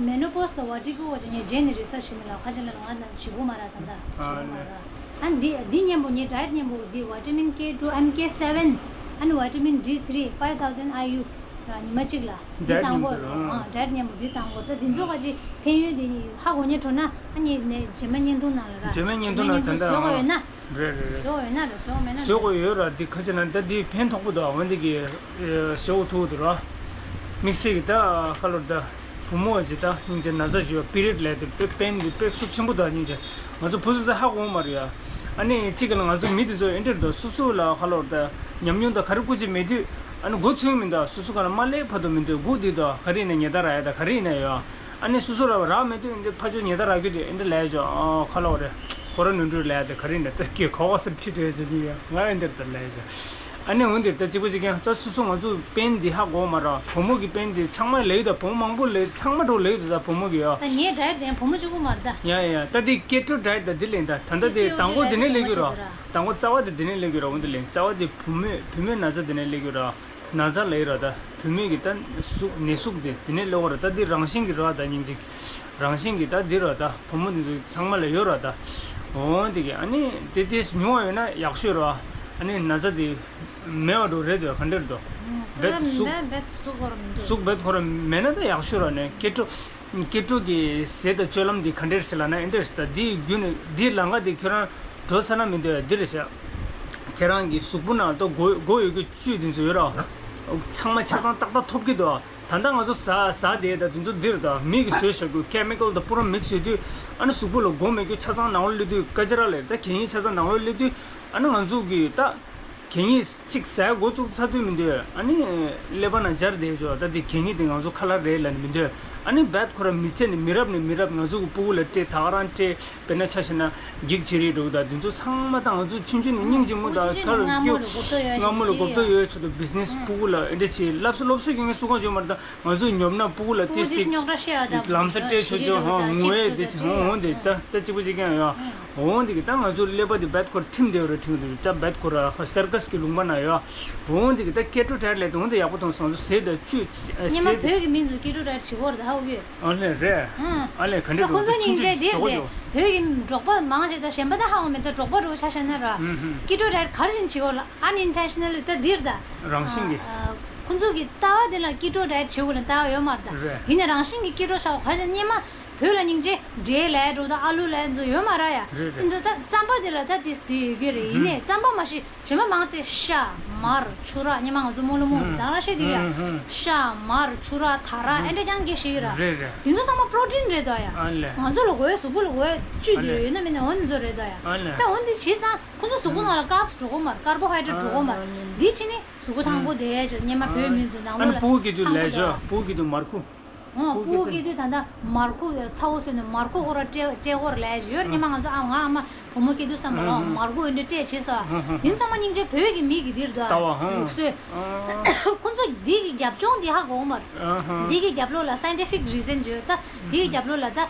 མེ་ནོ་པོ་སི་དང་ཝར་ཊི་ཀོ་གི་ངས་རྗེས་ནས་རི་སར་ཆི་བྱས་ནས་ལ་ཁ་ཅིག་ལ་ང་དང་བྱེད་དགོས་མ་ར། ད་ད་བྱེད་དགོས་མ་ར། ཨ་འདི་འདི་མཉམ་པོ། ངའི་ཌའེ་ཊི་མཉམ་པོ་འདི་ཝི་ཊ་མིན་ཀེ་ཊུ་ཨེམ་ཀེ་སེ་ཝེན། ཨ་ནི་ཝི་ཊ་མིན་ཌི་ཐི་རི་ཕའིབ་ཐའུ་ཟེན་ཨའི་ཡུ་ར། ཉི་མ་གཅིག་ལ་འདི་ཌའེ་ཊི་བཏང་དགོས་མཉམ་དུ་རེད། ར། ཨ་ཌའེ་ཊི་མཉམ་པོ་འདི་བཏང་དགོས། ད་འདི་ཚོ་ག་ཅིག་ཕན་ཡོན་དེ་ཧ་གོ་ཉེ་འགྲོ་ན། ཨ་ནི་ནས་རྗེས་མ་བརྙན་ཐུང་ནང་ལ་ར། རྗེས་མ་བརྙན་ཐུང་ནང་ད་ལྟ་བཟོ་དགོས་ཡོད་ན། རེད་རེད་རེད། བཟོ་དགོས་ཡོད་ན་ར། བཟོ་དགོས་མེད་ན། བཟོ་དགོས་ཡོད་ར། འདི་ཁ་ཅིག་ན་ད་འདི་ཕན་ཐོགས་པོ་འདུག་འོན་ཏེ་གི་བཟོ་དགོས་ཐུག་འདུག་ར། དམིགས་བསལ་གི་ད་ཁ་ལོར་ད། བུ་མོ་ཅིག་ད་སྙིང་རྗེ་ན་ཚ་ཅིག་ཡོད། པི་རི་ཡོཌ་ལབ་དེ་དཔེ་པེན་དེ་དཔེ་ཤུགས་ཆེན་པོ་འདུག་སྙིང་རྗེ། ང་ཚོ་བུ་ཚོ་ཚོ་ཧ་གོ་མ་རེད་ཡ། ཨ་ནི་གཅིག་གི་ལ་ང་ཚོ་མི་དེ་ཚོ་ཨེ་འདྲ་འདུག་སོ་སོ་ལ་ཁ་ལོར་ད་ཉམས་མྱོང་ད་ག་རེ་སྐུ་ཅིག་མེད་དུས། ཨ་ནི་མགོ་ཚོས་མི་འདུག་སོ་སོ་ག་ལ་མ་སླེབས་བར་དུ་མི་འདུག་སྒུག་བསྡད་འདུག་ག་རེ་ཡིན་ན་ཉལ་ཐ་ར་ཡ། ད་ག་རེ་ཡིན་ན་ཡོད། ཨ་ནི་སོ་སོ་ལ་རག་མེད་དུས་འདི་ཕ་ཆོས་ཉལ་ཐ་རག་རྒྱུ་དེ་ཨེ་འདྲ་ལས་ཅོ། ཨ་ཁ་ལོ་རེད། ཁོ་ར་ནུ་འགྲུལ་ལས་དེ་ག་རེ་འདྲ་ད་ཀྱེ་ཁོ་བ་སར་ཁྲིད་རེད་ཟེར་གྱི་ཡོད། ང་ཨེ་འདྲ་ད་ལས་ཅོ། ཨ་ནི་འོན་ཏེ་ད་གཅིག་པ་གཅིག་རྐྱང་ད་སོ་སོ་ང་ཚོ་པེན་འདི་ཧ་གོ་མ་ར། བུ་མོ་གི་པེན་འདི་ཚང་མ་ལས་ད་བུ་མོ་མང་པོ་ལས་ཚང་མ་འགྲོ་ལས་ད་བུ་མོ་གི་ཡོད། ད་ངའི་ཌའེ་ཊི་དེ་བུ་མོ་གཅིག་པུ་མ་རེད་ད། ཡ་ཡ་ད་འདི་ཀེ་ཊོ་ཌའེ་ཊི་ད་འདི་ལས་ད་ད་ད་འདི་དང་པོ་འདི་ནས་ལས་གི་ར། དང་པོ་རྩ་བ་འདི་འདི་ནས་ལས་གི་ར། འོན་ཏེ་ལས་རྩ་བ་འདི་བུ་མོས་བུ་མོའི་ན་ཚ་འདི་ནས་ལས་གི་ར། ན་ཚ་ལས་ར་ད། བུད་མེད་ཀྱི་ད་ཟུག་ནད་ཟུག་དེ་དེ་ནས་སླེབས་པ་ར། ད་འདི་རང་བཞིན་གྱི་ར་ད་སྙིང་རྗེ། རང་བཞིན་གྱི་ད་འདི་ར་ད་བུ་མོ་འདི་ཚོ་ཚང་མ་ལ་ཡོད་ར་ད། འོ་འདི་གི་ཨ་ནི་དེ་དེ་ཉུང་བ་ཡོད་ན་ཡག་ཤོས་ར། ཨ་ནི་ན་ཚ་དེ་མེད་པ་འགྲོ་རེད་འདུག་ག་འདྲ་རེད་འདུག་རྦད་ཟུག་རྦད་ཟུག་པོ་ར་མི་འདུག་ཟུག་རྦད་ཁོ་ར་མེད་ན་ད་ཡག་ཤོས་ར། ནས་སྐྱེ་འགྲོ། སྐྱེ་འགྲོ་གི་ཟས་དང་སྤྱོད་ལམ་འདི་ག་འདྲས་ཟེར་ལབ་ན་ཨེ་འདྲས་ཟེར། ད་འདི་རྒྱུ་ནི་འདི་ལམ་ཁ་འདི་ཁྱོད་རང་འགྲོ་ཚར་ན་མི་འདོད་འདི་རེད་ཤག་ཁྱེད་རང་གི་གཟུགས་པོ་ནང་ལ་སྒོ་སྒོ་ཡོད་རྒྱུ་བཅུད་འདི་ཚོ་ཡོད་ར། ཚང་མ་ཆ་ཚང་ཏག་ཏག་ཐོབ་ཀྱི་འདུག་ད་ལྟ་ང་ཚོ་ཟ་ཟ་དེ་ད་འདི་ཚོ་འདི་རེད། ད་མི་གི་བཟོས་བཞག་རྒྱུ་ཁེ་མི་ཀལ་དང་པུ་ར་མིག་སི་ཡོད་དུས། ཨ་ནི་གཟུགས་པོ་ལ་སྒོ་མེད་རྒྱུ་ཆ་ཚང་ནང་ལོགས་སླེབས་དུས་སྐད་ཆ་ར་ལས། ད་གད་སྙིགས་ཆ་ཚང་ནང་ལོགས་སླེབས་དུས། ཨ་ནི་ང་ཚོ་གི་ད། གད་སྙིགས་གཅིག་ཟ་འགོ་བཙུགས་ཚར་དུས་མི་འདོད། ཨ་ནི་ཀླད་པ་ནང་འབྱར་བསྡད་ཆོག་ད་དེ་གད་སྙིགས་དེ་ང་ཚོ་ཁ་ལག་རེད་ལབ་ནས་མི་འདོད། ཨ་ནི་རྦད་ཁོ་ར་མི་ཚེ་ནི་མི་རབས་ནས་མི་རབས་ང་ཚོ་གི་སྤུ་གུ་ལ་སྤྲད། ད་ག་རང་སྤྲད། དཔེར་ན་ཆ་བཞག་ན་འགྱིག་བྱེ་རིལ་འགྲོ་གི་ད་དེ་ཚོ་ཚང་མ་ད་ང་ཚོ་ཆུང་ཆུང་ནས་སྙིང་རྗེ་མོ་ད་ཁ་ལ་སྐྱོ། སྔ་མོ་ལ་གོ་བརྡ་ཡོད་ཆོག་ད་བི་ཛི་ནེ་སི་སྤུ་གུ་ལ་ཨེ་འདྲ་བྱེད་ལབ་ས་སློབ་གསོ་ཡོད་མཁན་སུ་གང་བྱུང་མ་རེད། ད་ང་ཚོ་ཉོབ་ན་སྤུ་གུ་ལ་ཏིས་ཏིས་ལམ་སང་སྤྲད་ཆོག་ཆོག་ཧོ་ངོ་ཨེ་འདྲ་བྱེད་ཆོག་ཧོ་ངོ་ཨེ་དེ་ཆོག་ཧོ་འོ་དེ་ད་ད་གཅིག་པ་གཅིག་རྐྱང་ཡོད། འོང་འདི་གི་ད་ང་ཚོ་ཀླད་པ་འདི་རྦད་ཁོ་ར་ཐིམ་བསྡད་ཡོད་རེད། ཐིམ་འདི་ད་རྦད་ཁོ་ར་སར་ཀ་སི་གི་ལུང་པ་ན་ཡོད། འོང་འདི་གི་ད་སྐྱེ་འགྲོ་གྲལ་ལས་དུ་འོང་འདི་ཡག་པོ་མཐོང་སོང་། ཟས་དང་བཅུད་ཟས་སྙེ་མ་དེ་བོད་ཀྱི་མི་ཚོ་སྐྱེ་འགྲོ་གྲལ་བྱེད་གོ་ར་ད་ཧ་གོ་གི། ཨ་ལས་རེད། ཨ་ལས་ག་འདྲ་ད་ཁོ་འདུག་ཚོ་ཆུང་སྙིང་ཆུང་རྗེ་ཞིག་དེར་དེ་བོད་ཀྱི་འབྲོག་པ་མང་ཆེ་ད་གཞན་པ་ད་ཧ་གོ་མེད། ད་འབྲོག་པ་འགྲོ་ཆ་བཞག་ན་ར། སྐྱེ་འགྲོ་གྲལ་ག་རེ་བཞིན་བྱེད་གོ་ལ་ཨན་ཨིན་ཊེན་ཤི་ནལ་ལི་ད་འདིར་ད། རང་བཞིན་གྱི། ཁོ་ཚོ་གི་ལྟ་བ་དེ་ལ་སྐྱེ་འགྲོ་གྲལ་བྱེད་གོ་ལ་ལྟ་བ་ཡོད་མ་རེད་ད། ཡིན་ན་རང་བཞིན་གྱི་སྐྱེ་འགྲོ་ཆགས་གོ་ག་རེ་བཞིན་སྙེ་མ། བོད་ལ་སྙིང་རྗེ། འབྲས་ལབ་འགྲོ་དང་ཨ་ལུ་ལབ་ཚོ་ཡོད་མ་རེད་ཡ། རེད་རེད། ཨིན་ཚོ་ད་རྩམ་པ་དེ་ལ་ད་ཏིས་དེ་ཡོད་ཀྱི་རེད། ཡིན་ནའི་རྩམ་པ་མ་ཤེས་གཞན་པ་མང་ཚེ་ཤ་མར་ཆུ་ར་སྙེ་མ་ང་ཚོ་རྨོ་ལོ་རྨོ་ཚོ་ད་ར་ཤེས་དུས་ཡ། ཤ་མར་ཆུ་ར་ཐ་ར་ཨེ་འདྲ་རྐྱང་གི་ཤེས་ཀྱི་ར། རེད་རེད། དེ་ཚོ་ཚང་མ་པྲོ་ཊིན་རེད་དོ་ཡ། ཨ་ལས། ང་ཚོ་ལ་དགོས་གཟུགས་པོ་ལ་དགོས་བཅུད་དེ་ཡོད་ན་མིན་ན་འོ་ནི་ཚོ་རེད་དོ་ཡ། ཨ་ལས། ད་འོ་འདི་བྱས་ཙང་ཁོ་ཚོ་གཟུགས་པོ་ནང་ལ་ཀར་བསི་འགྲོ་གོ་མ་རེད། ཀར་བོ་ཧའི་ཌེ་རེ་ཊི་འགྲོ་གོ་མ་རེད། འདི་ཕྱིན་ནི་གཟུགས་པོ་ཐང་པོ་བསྡད་ཡ་ཅིག་སྙེ་མ་བོད་མི་ཚོ་ནང་ལོགས་ལ་ཐང་པོ་བསྡད་ཡ། སྤུ་གུ་སྐྱེ་དུས་མར་ཁུ། ཨོ་སྤུ་གུ་སྐྱེ་དུས་ད་ལྟ་མར་ཁུ་ཚ་བོ་བཟོས་ནས་མར་ཁུ་ཁོ་ར་སྤྲད་སྤྲད་ཀོར་ལས་ཡོད་རེད། སྔོན་མ་ང་ཚོ་ཨ་ང་ཨ་མ་བུ་མོ་སྐྱེ་དུས་བསམ་པ་ལ་མར་ཁུ་འདི་སྤྲད་བྱས་སོ། དེ་ཚང་མ་སྙིང་རྗེ་བོད་ཀྱི་མི་གི་འདིར་འདུག་ལུགས་སྲོལ། ཁོ་ཚོ་འདི་གི་རྒྱབ་ལྗོངས་འདི་ཧ་གོ་གི་མ་རེད། འདི་གི་རྒྱབ་ལོགས་ལ་སའེན་ཊི་ཕིག་རི་ཛན་ཡོད་ད། འདི་གི་རྒྱབ་ལོགས་ལ་ད་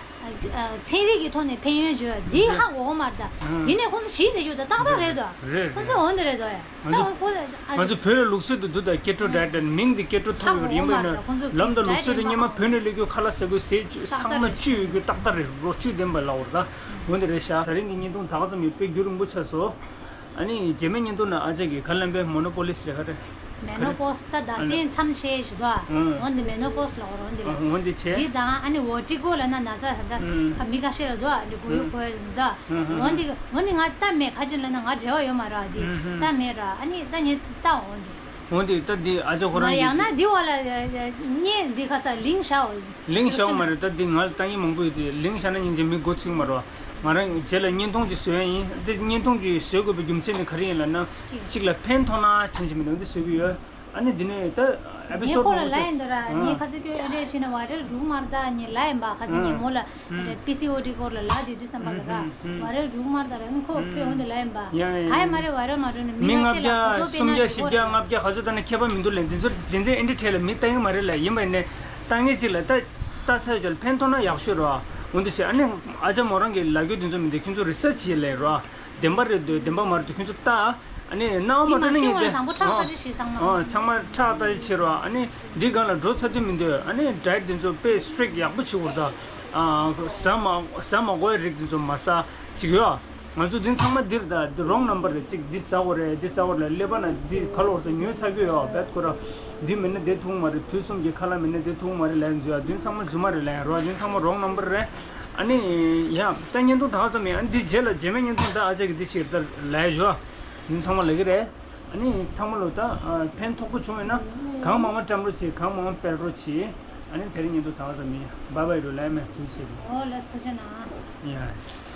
ཚན་རིག་གི་ཐོག་ནས་ཕན་ཡོན་ཡོད་འདི་ཧ་གོ་གི་མ་རེད་ད། ཡིན་ནའི་ཁོ་ཚོ་བྱིས་དེ་ཡོད་ད་ཏག་ཏག་རེད་འདུག་རེད་ཁོ་ཚོ་འོ་འདི་རེད་འདུག་ཡ། ང་ཚོ་ང་ཚོ་བོད་ལ་ལུགས་སྲོལ་དུ་འདུག་ད་སྐྱེ་འགྲོ་ཌའེ་ཊི་མིང་འདི་སྐྱེ་འགྲོ་ཐོག་ཡོད་པ་ཡིན་པ་ཡིན་ན་ལམ་དང་ལུགས་སྲོལ་དུ་སྙེ་མ་བོད་ནས་སླེབས་རྒྱུ་ཁ་ལག་ཟ་དགོས་ཟས་བཅུད་ཚང་མ་བཅུད་ཡོད་རྒྱུ་ཏག་ཏག་རེད། རོ་བཅུད་ལྡན་པ་ལབ་དགོས་རེད་ད། འོ་འདི་རེད་ཤག་ད་རིང་གི་བརྙན་ཐུང་ད་ག་ཙམ་ཡོད། དཔེ་རྒྱུན་རིང་པོ་ཆགས་སོང་། ཨ་ནི་རྗེས་མའི་བརྙན་ཐུང་ནང་ཨ་ཅག་གིས་ག་ལབ་པའི་མོ་ནོ་པོ་ལི་ཟེར་ག་རེད། མེ་ནོ་པོ་སི་ད་ཟླ་གསུམ་མཚམས་ཆད་ཞིག་འདུག་ཨ། འོ་འདི་མེ་ནོ་པོ་སི་ལབ་དགོས་རེད། འོ་འདི་ལ་འོ་འདི་བྱས། འདི་དང་ཨ་ནི་ཝར་ཊི་ཀོ་ལབ་ན་ན་ཚ་ད་ད་མི་ཁ་ཤས་ལ་འདུག་ཨ། འདི་མགོ་ཡུ་འཁོར་འདུག་འོ་འདི་འོ་འདི་ང་ལྟ་མེད། ཁ་ཅིག་ལབ་ན་ང་འབྲེལ་བ་ཡོད་མ་རེད། འདི་ལྟ་མེད་ར། ཨ་ནི་ད་ངས་ལྟ་འོ་འདི། འོ་འདི་ད་འདི་ཨ་ཅག་ཁོ་རང་གིས་ཡང་ན་འདི་བ་ལ་ངས་འདི་ཁ་ས་ལིང་བཞག་འོ། ལིང་བཞག་མ་རེད། ད་འདི་ང་ལ་ལྟ་ངན་མང་པོ་ཡོད་དུས་ལིང་བཞག་ན་སྙིང་རྗེ་མི་མགོ་ཚོས་མ་རེད་བ། ང་རང་རྗེས་ལ་བརྙན་ཐུང་ཅིག་བཟོ་ཡ་ཡིན། འདི་བརྙན་ཐུང་ཅིག་བཟོ་དགོས་པའི་རྒྱུ་མཚན་ནི་ག་རེ་ཡིན་ལབ་ན། གཅིག་ལ་ཕན་ཐོགས་ན་དྲན་གྱི་མི་འདུག་འདི་བཟོ་གི་ཡོད། ཨ་ནི་འདི་ནས་ད་ཨེ་པི་ངས་སོ་ཁོ་ལ་ལབ་ཡིན་ད་ར། ཨ། ངས་ཁ་སང་ཁྱོད་ཨེ་འདྲས་བྱས་ན་ཝའི་རལ་འགྲོ་གི་མ་རེད་ད། ངས་ལབ་ཡིན་པ། ཁ་སང་ངས་ཨ། མོ་ལ་ཨ། ཨ་འདྲས་པི་སི་ཨོ་ཌི་སྐོར་ལ་ལབ་བསྡད་དུས་ཙམ་པ་ལ་ར། ཨ། ཝའི་རལ་འགྲོ་གི་མ་རེད་ད་ར། ཨ་ནི་ཁོ་ཨ། ཁྱོད་འོང་དེ་ལབ་ཡིན་པ། ཡ་ཡ་ཡ། ག་ཡ་མ་རེད། ཝའི་རལ་མ་འགྲོ་ནས་མི་མི་ཁ་ལྔ་ཤས་ལ་བརྒྱ་གོ་ཐོས་སུམ་བྱས་ན་བཞི་བྱས་གོ་བྱས་རེད། ལྔ་བྱས་ག་ཚོད་ད་ནི་ཁྱད་པར་མི་འདུག་ལབ། འདི་ཚོ་འདི་འདྲའི་ཨེ་འདྲས་བྲིས་ལ་མི་ལྟ་གི་མ་རེད་ལབ་ཡིན་པ་ཡིན་ནས། ལྟ་ངེས་ཅིག་ལ་ལྟ་ལྟ་ཚར་ཡོད་ཀྱང་ཕན་ཐོགས་ན་ཡག་ཤོས་ར། འོ་འདི་བྱས། ཨ་ནི་ཨ་ཅག་མོ་རང་གི་ལབ་རྒྱུ་འདི་ཚོ་མི་འདུག་ཁྱོད་ཚོ་རི་སར་ཆི་བྱས་ལབ་ར། བདེན་པ་རེད་འདུག་བདེན་པ་མ་རེད་འདུག་ཁྱོད་ཚོ་ལྟ། ཨ་ནི་རྣ་བ་མ་འདི་མ་འགྲོ་ན་ཤེས་ངས་དེ་ངོ་ནས་དང་པོ་ཁྲག་ཨོ། ལྟ་ཅི་ཞིག་ཚང་མ་ཨོ། ཚང་མ་ཁྲག་ལྟ་ཅི་བྱེད་རོགས། ཨ་ནི་འདི་སྒང་ལ་འགྲོ་ཚར་དུས་མི་འདུག་ཨ་ནི་ཌའེ་ཊི་འདི་ཚོ་དཔེ་སི་ཊིག་ཡག་པོ་བྱེད་དགོས་རེད་ད། ཨ། ཟ་མ་ཟ་མ་དགོས་རིགས་འདི་ཚོ་མ་ཟ་ཅིག་ཡོད། ང་ཚོ་འདི་ཚང་མ་འདིར་ད་འདི་རོང་ནམ་བར་རེད། ཅིག་འདི་ཟ་དགོས་རེད། འདི་ཟ་དགོས་རེད། ཀླད་པ་ན་འདི་ག་ལོར་ད་ཉོས་ཚར་གྱི་ཡོད་བེད་ཁོ་ར། འདི་མིན་ན་འདི་ཐུག་མ་རེད། དུས་གསུམ་གྱི་ཁ་ལག་མིན་ན་འདི་ཐུག་མ་རེད་ལབ་འདི་ཚང་མ་རྫུན་མ་རེད་ལབ་རོགས། འདི་ཚང་མ་རོང་ནམ་བར་རེད། ཨ་ནི་ཡ་ད་བརྙན་ཐུང་ད་ག་ཙམ་ཡིན། ཨ་ནི་འདི་རྗེས་ལ་རྗེས་མའི་བརྙན་ཐུང་ད་ཨ་ཅག་གི་འདི་ཞིག་ད་ལབ་ཞོ། འདི་ཚང་མ་ལབ་ཀྱི་རེད། ཨ་ནི་ཚང་མ་ལོ་ད་ཕན་ཐོགས་པོ་བྱུང་ཡོད་ན་གང་མང་མང་བཀྲམ་རོགས་བྱེད། གང་མང་མང་སྤེལ་རོགས་བྱེད། ཨ་ནི་དེ་རིང་བརྙན་ཐུང་ད་ག་ཙམ་ཡིན། བཱའི་བཱའི་རོ་ལབ་མེད་དུས་ཆེ་གི། ཨོ་ལགས་སོ། ཐུགས་རྗེ་གནང་། ཡ།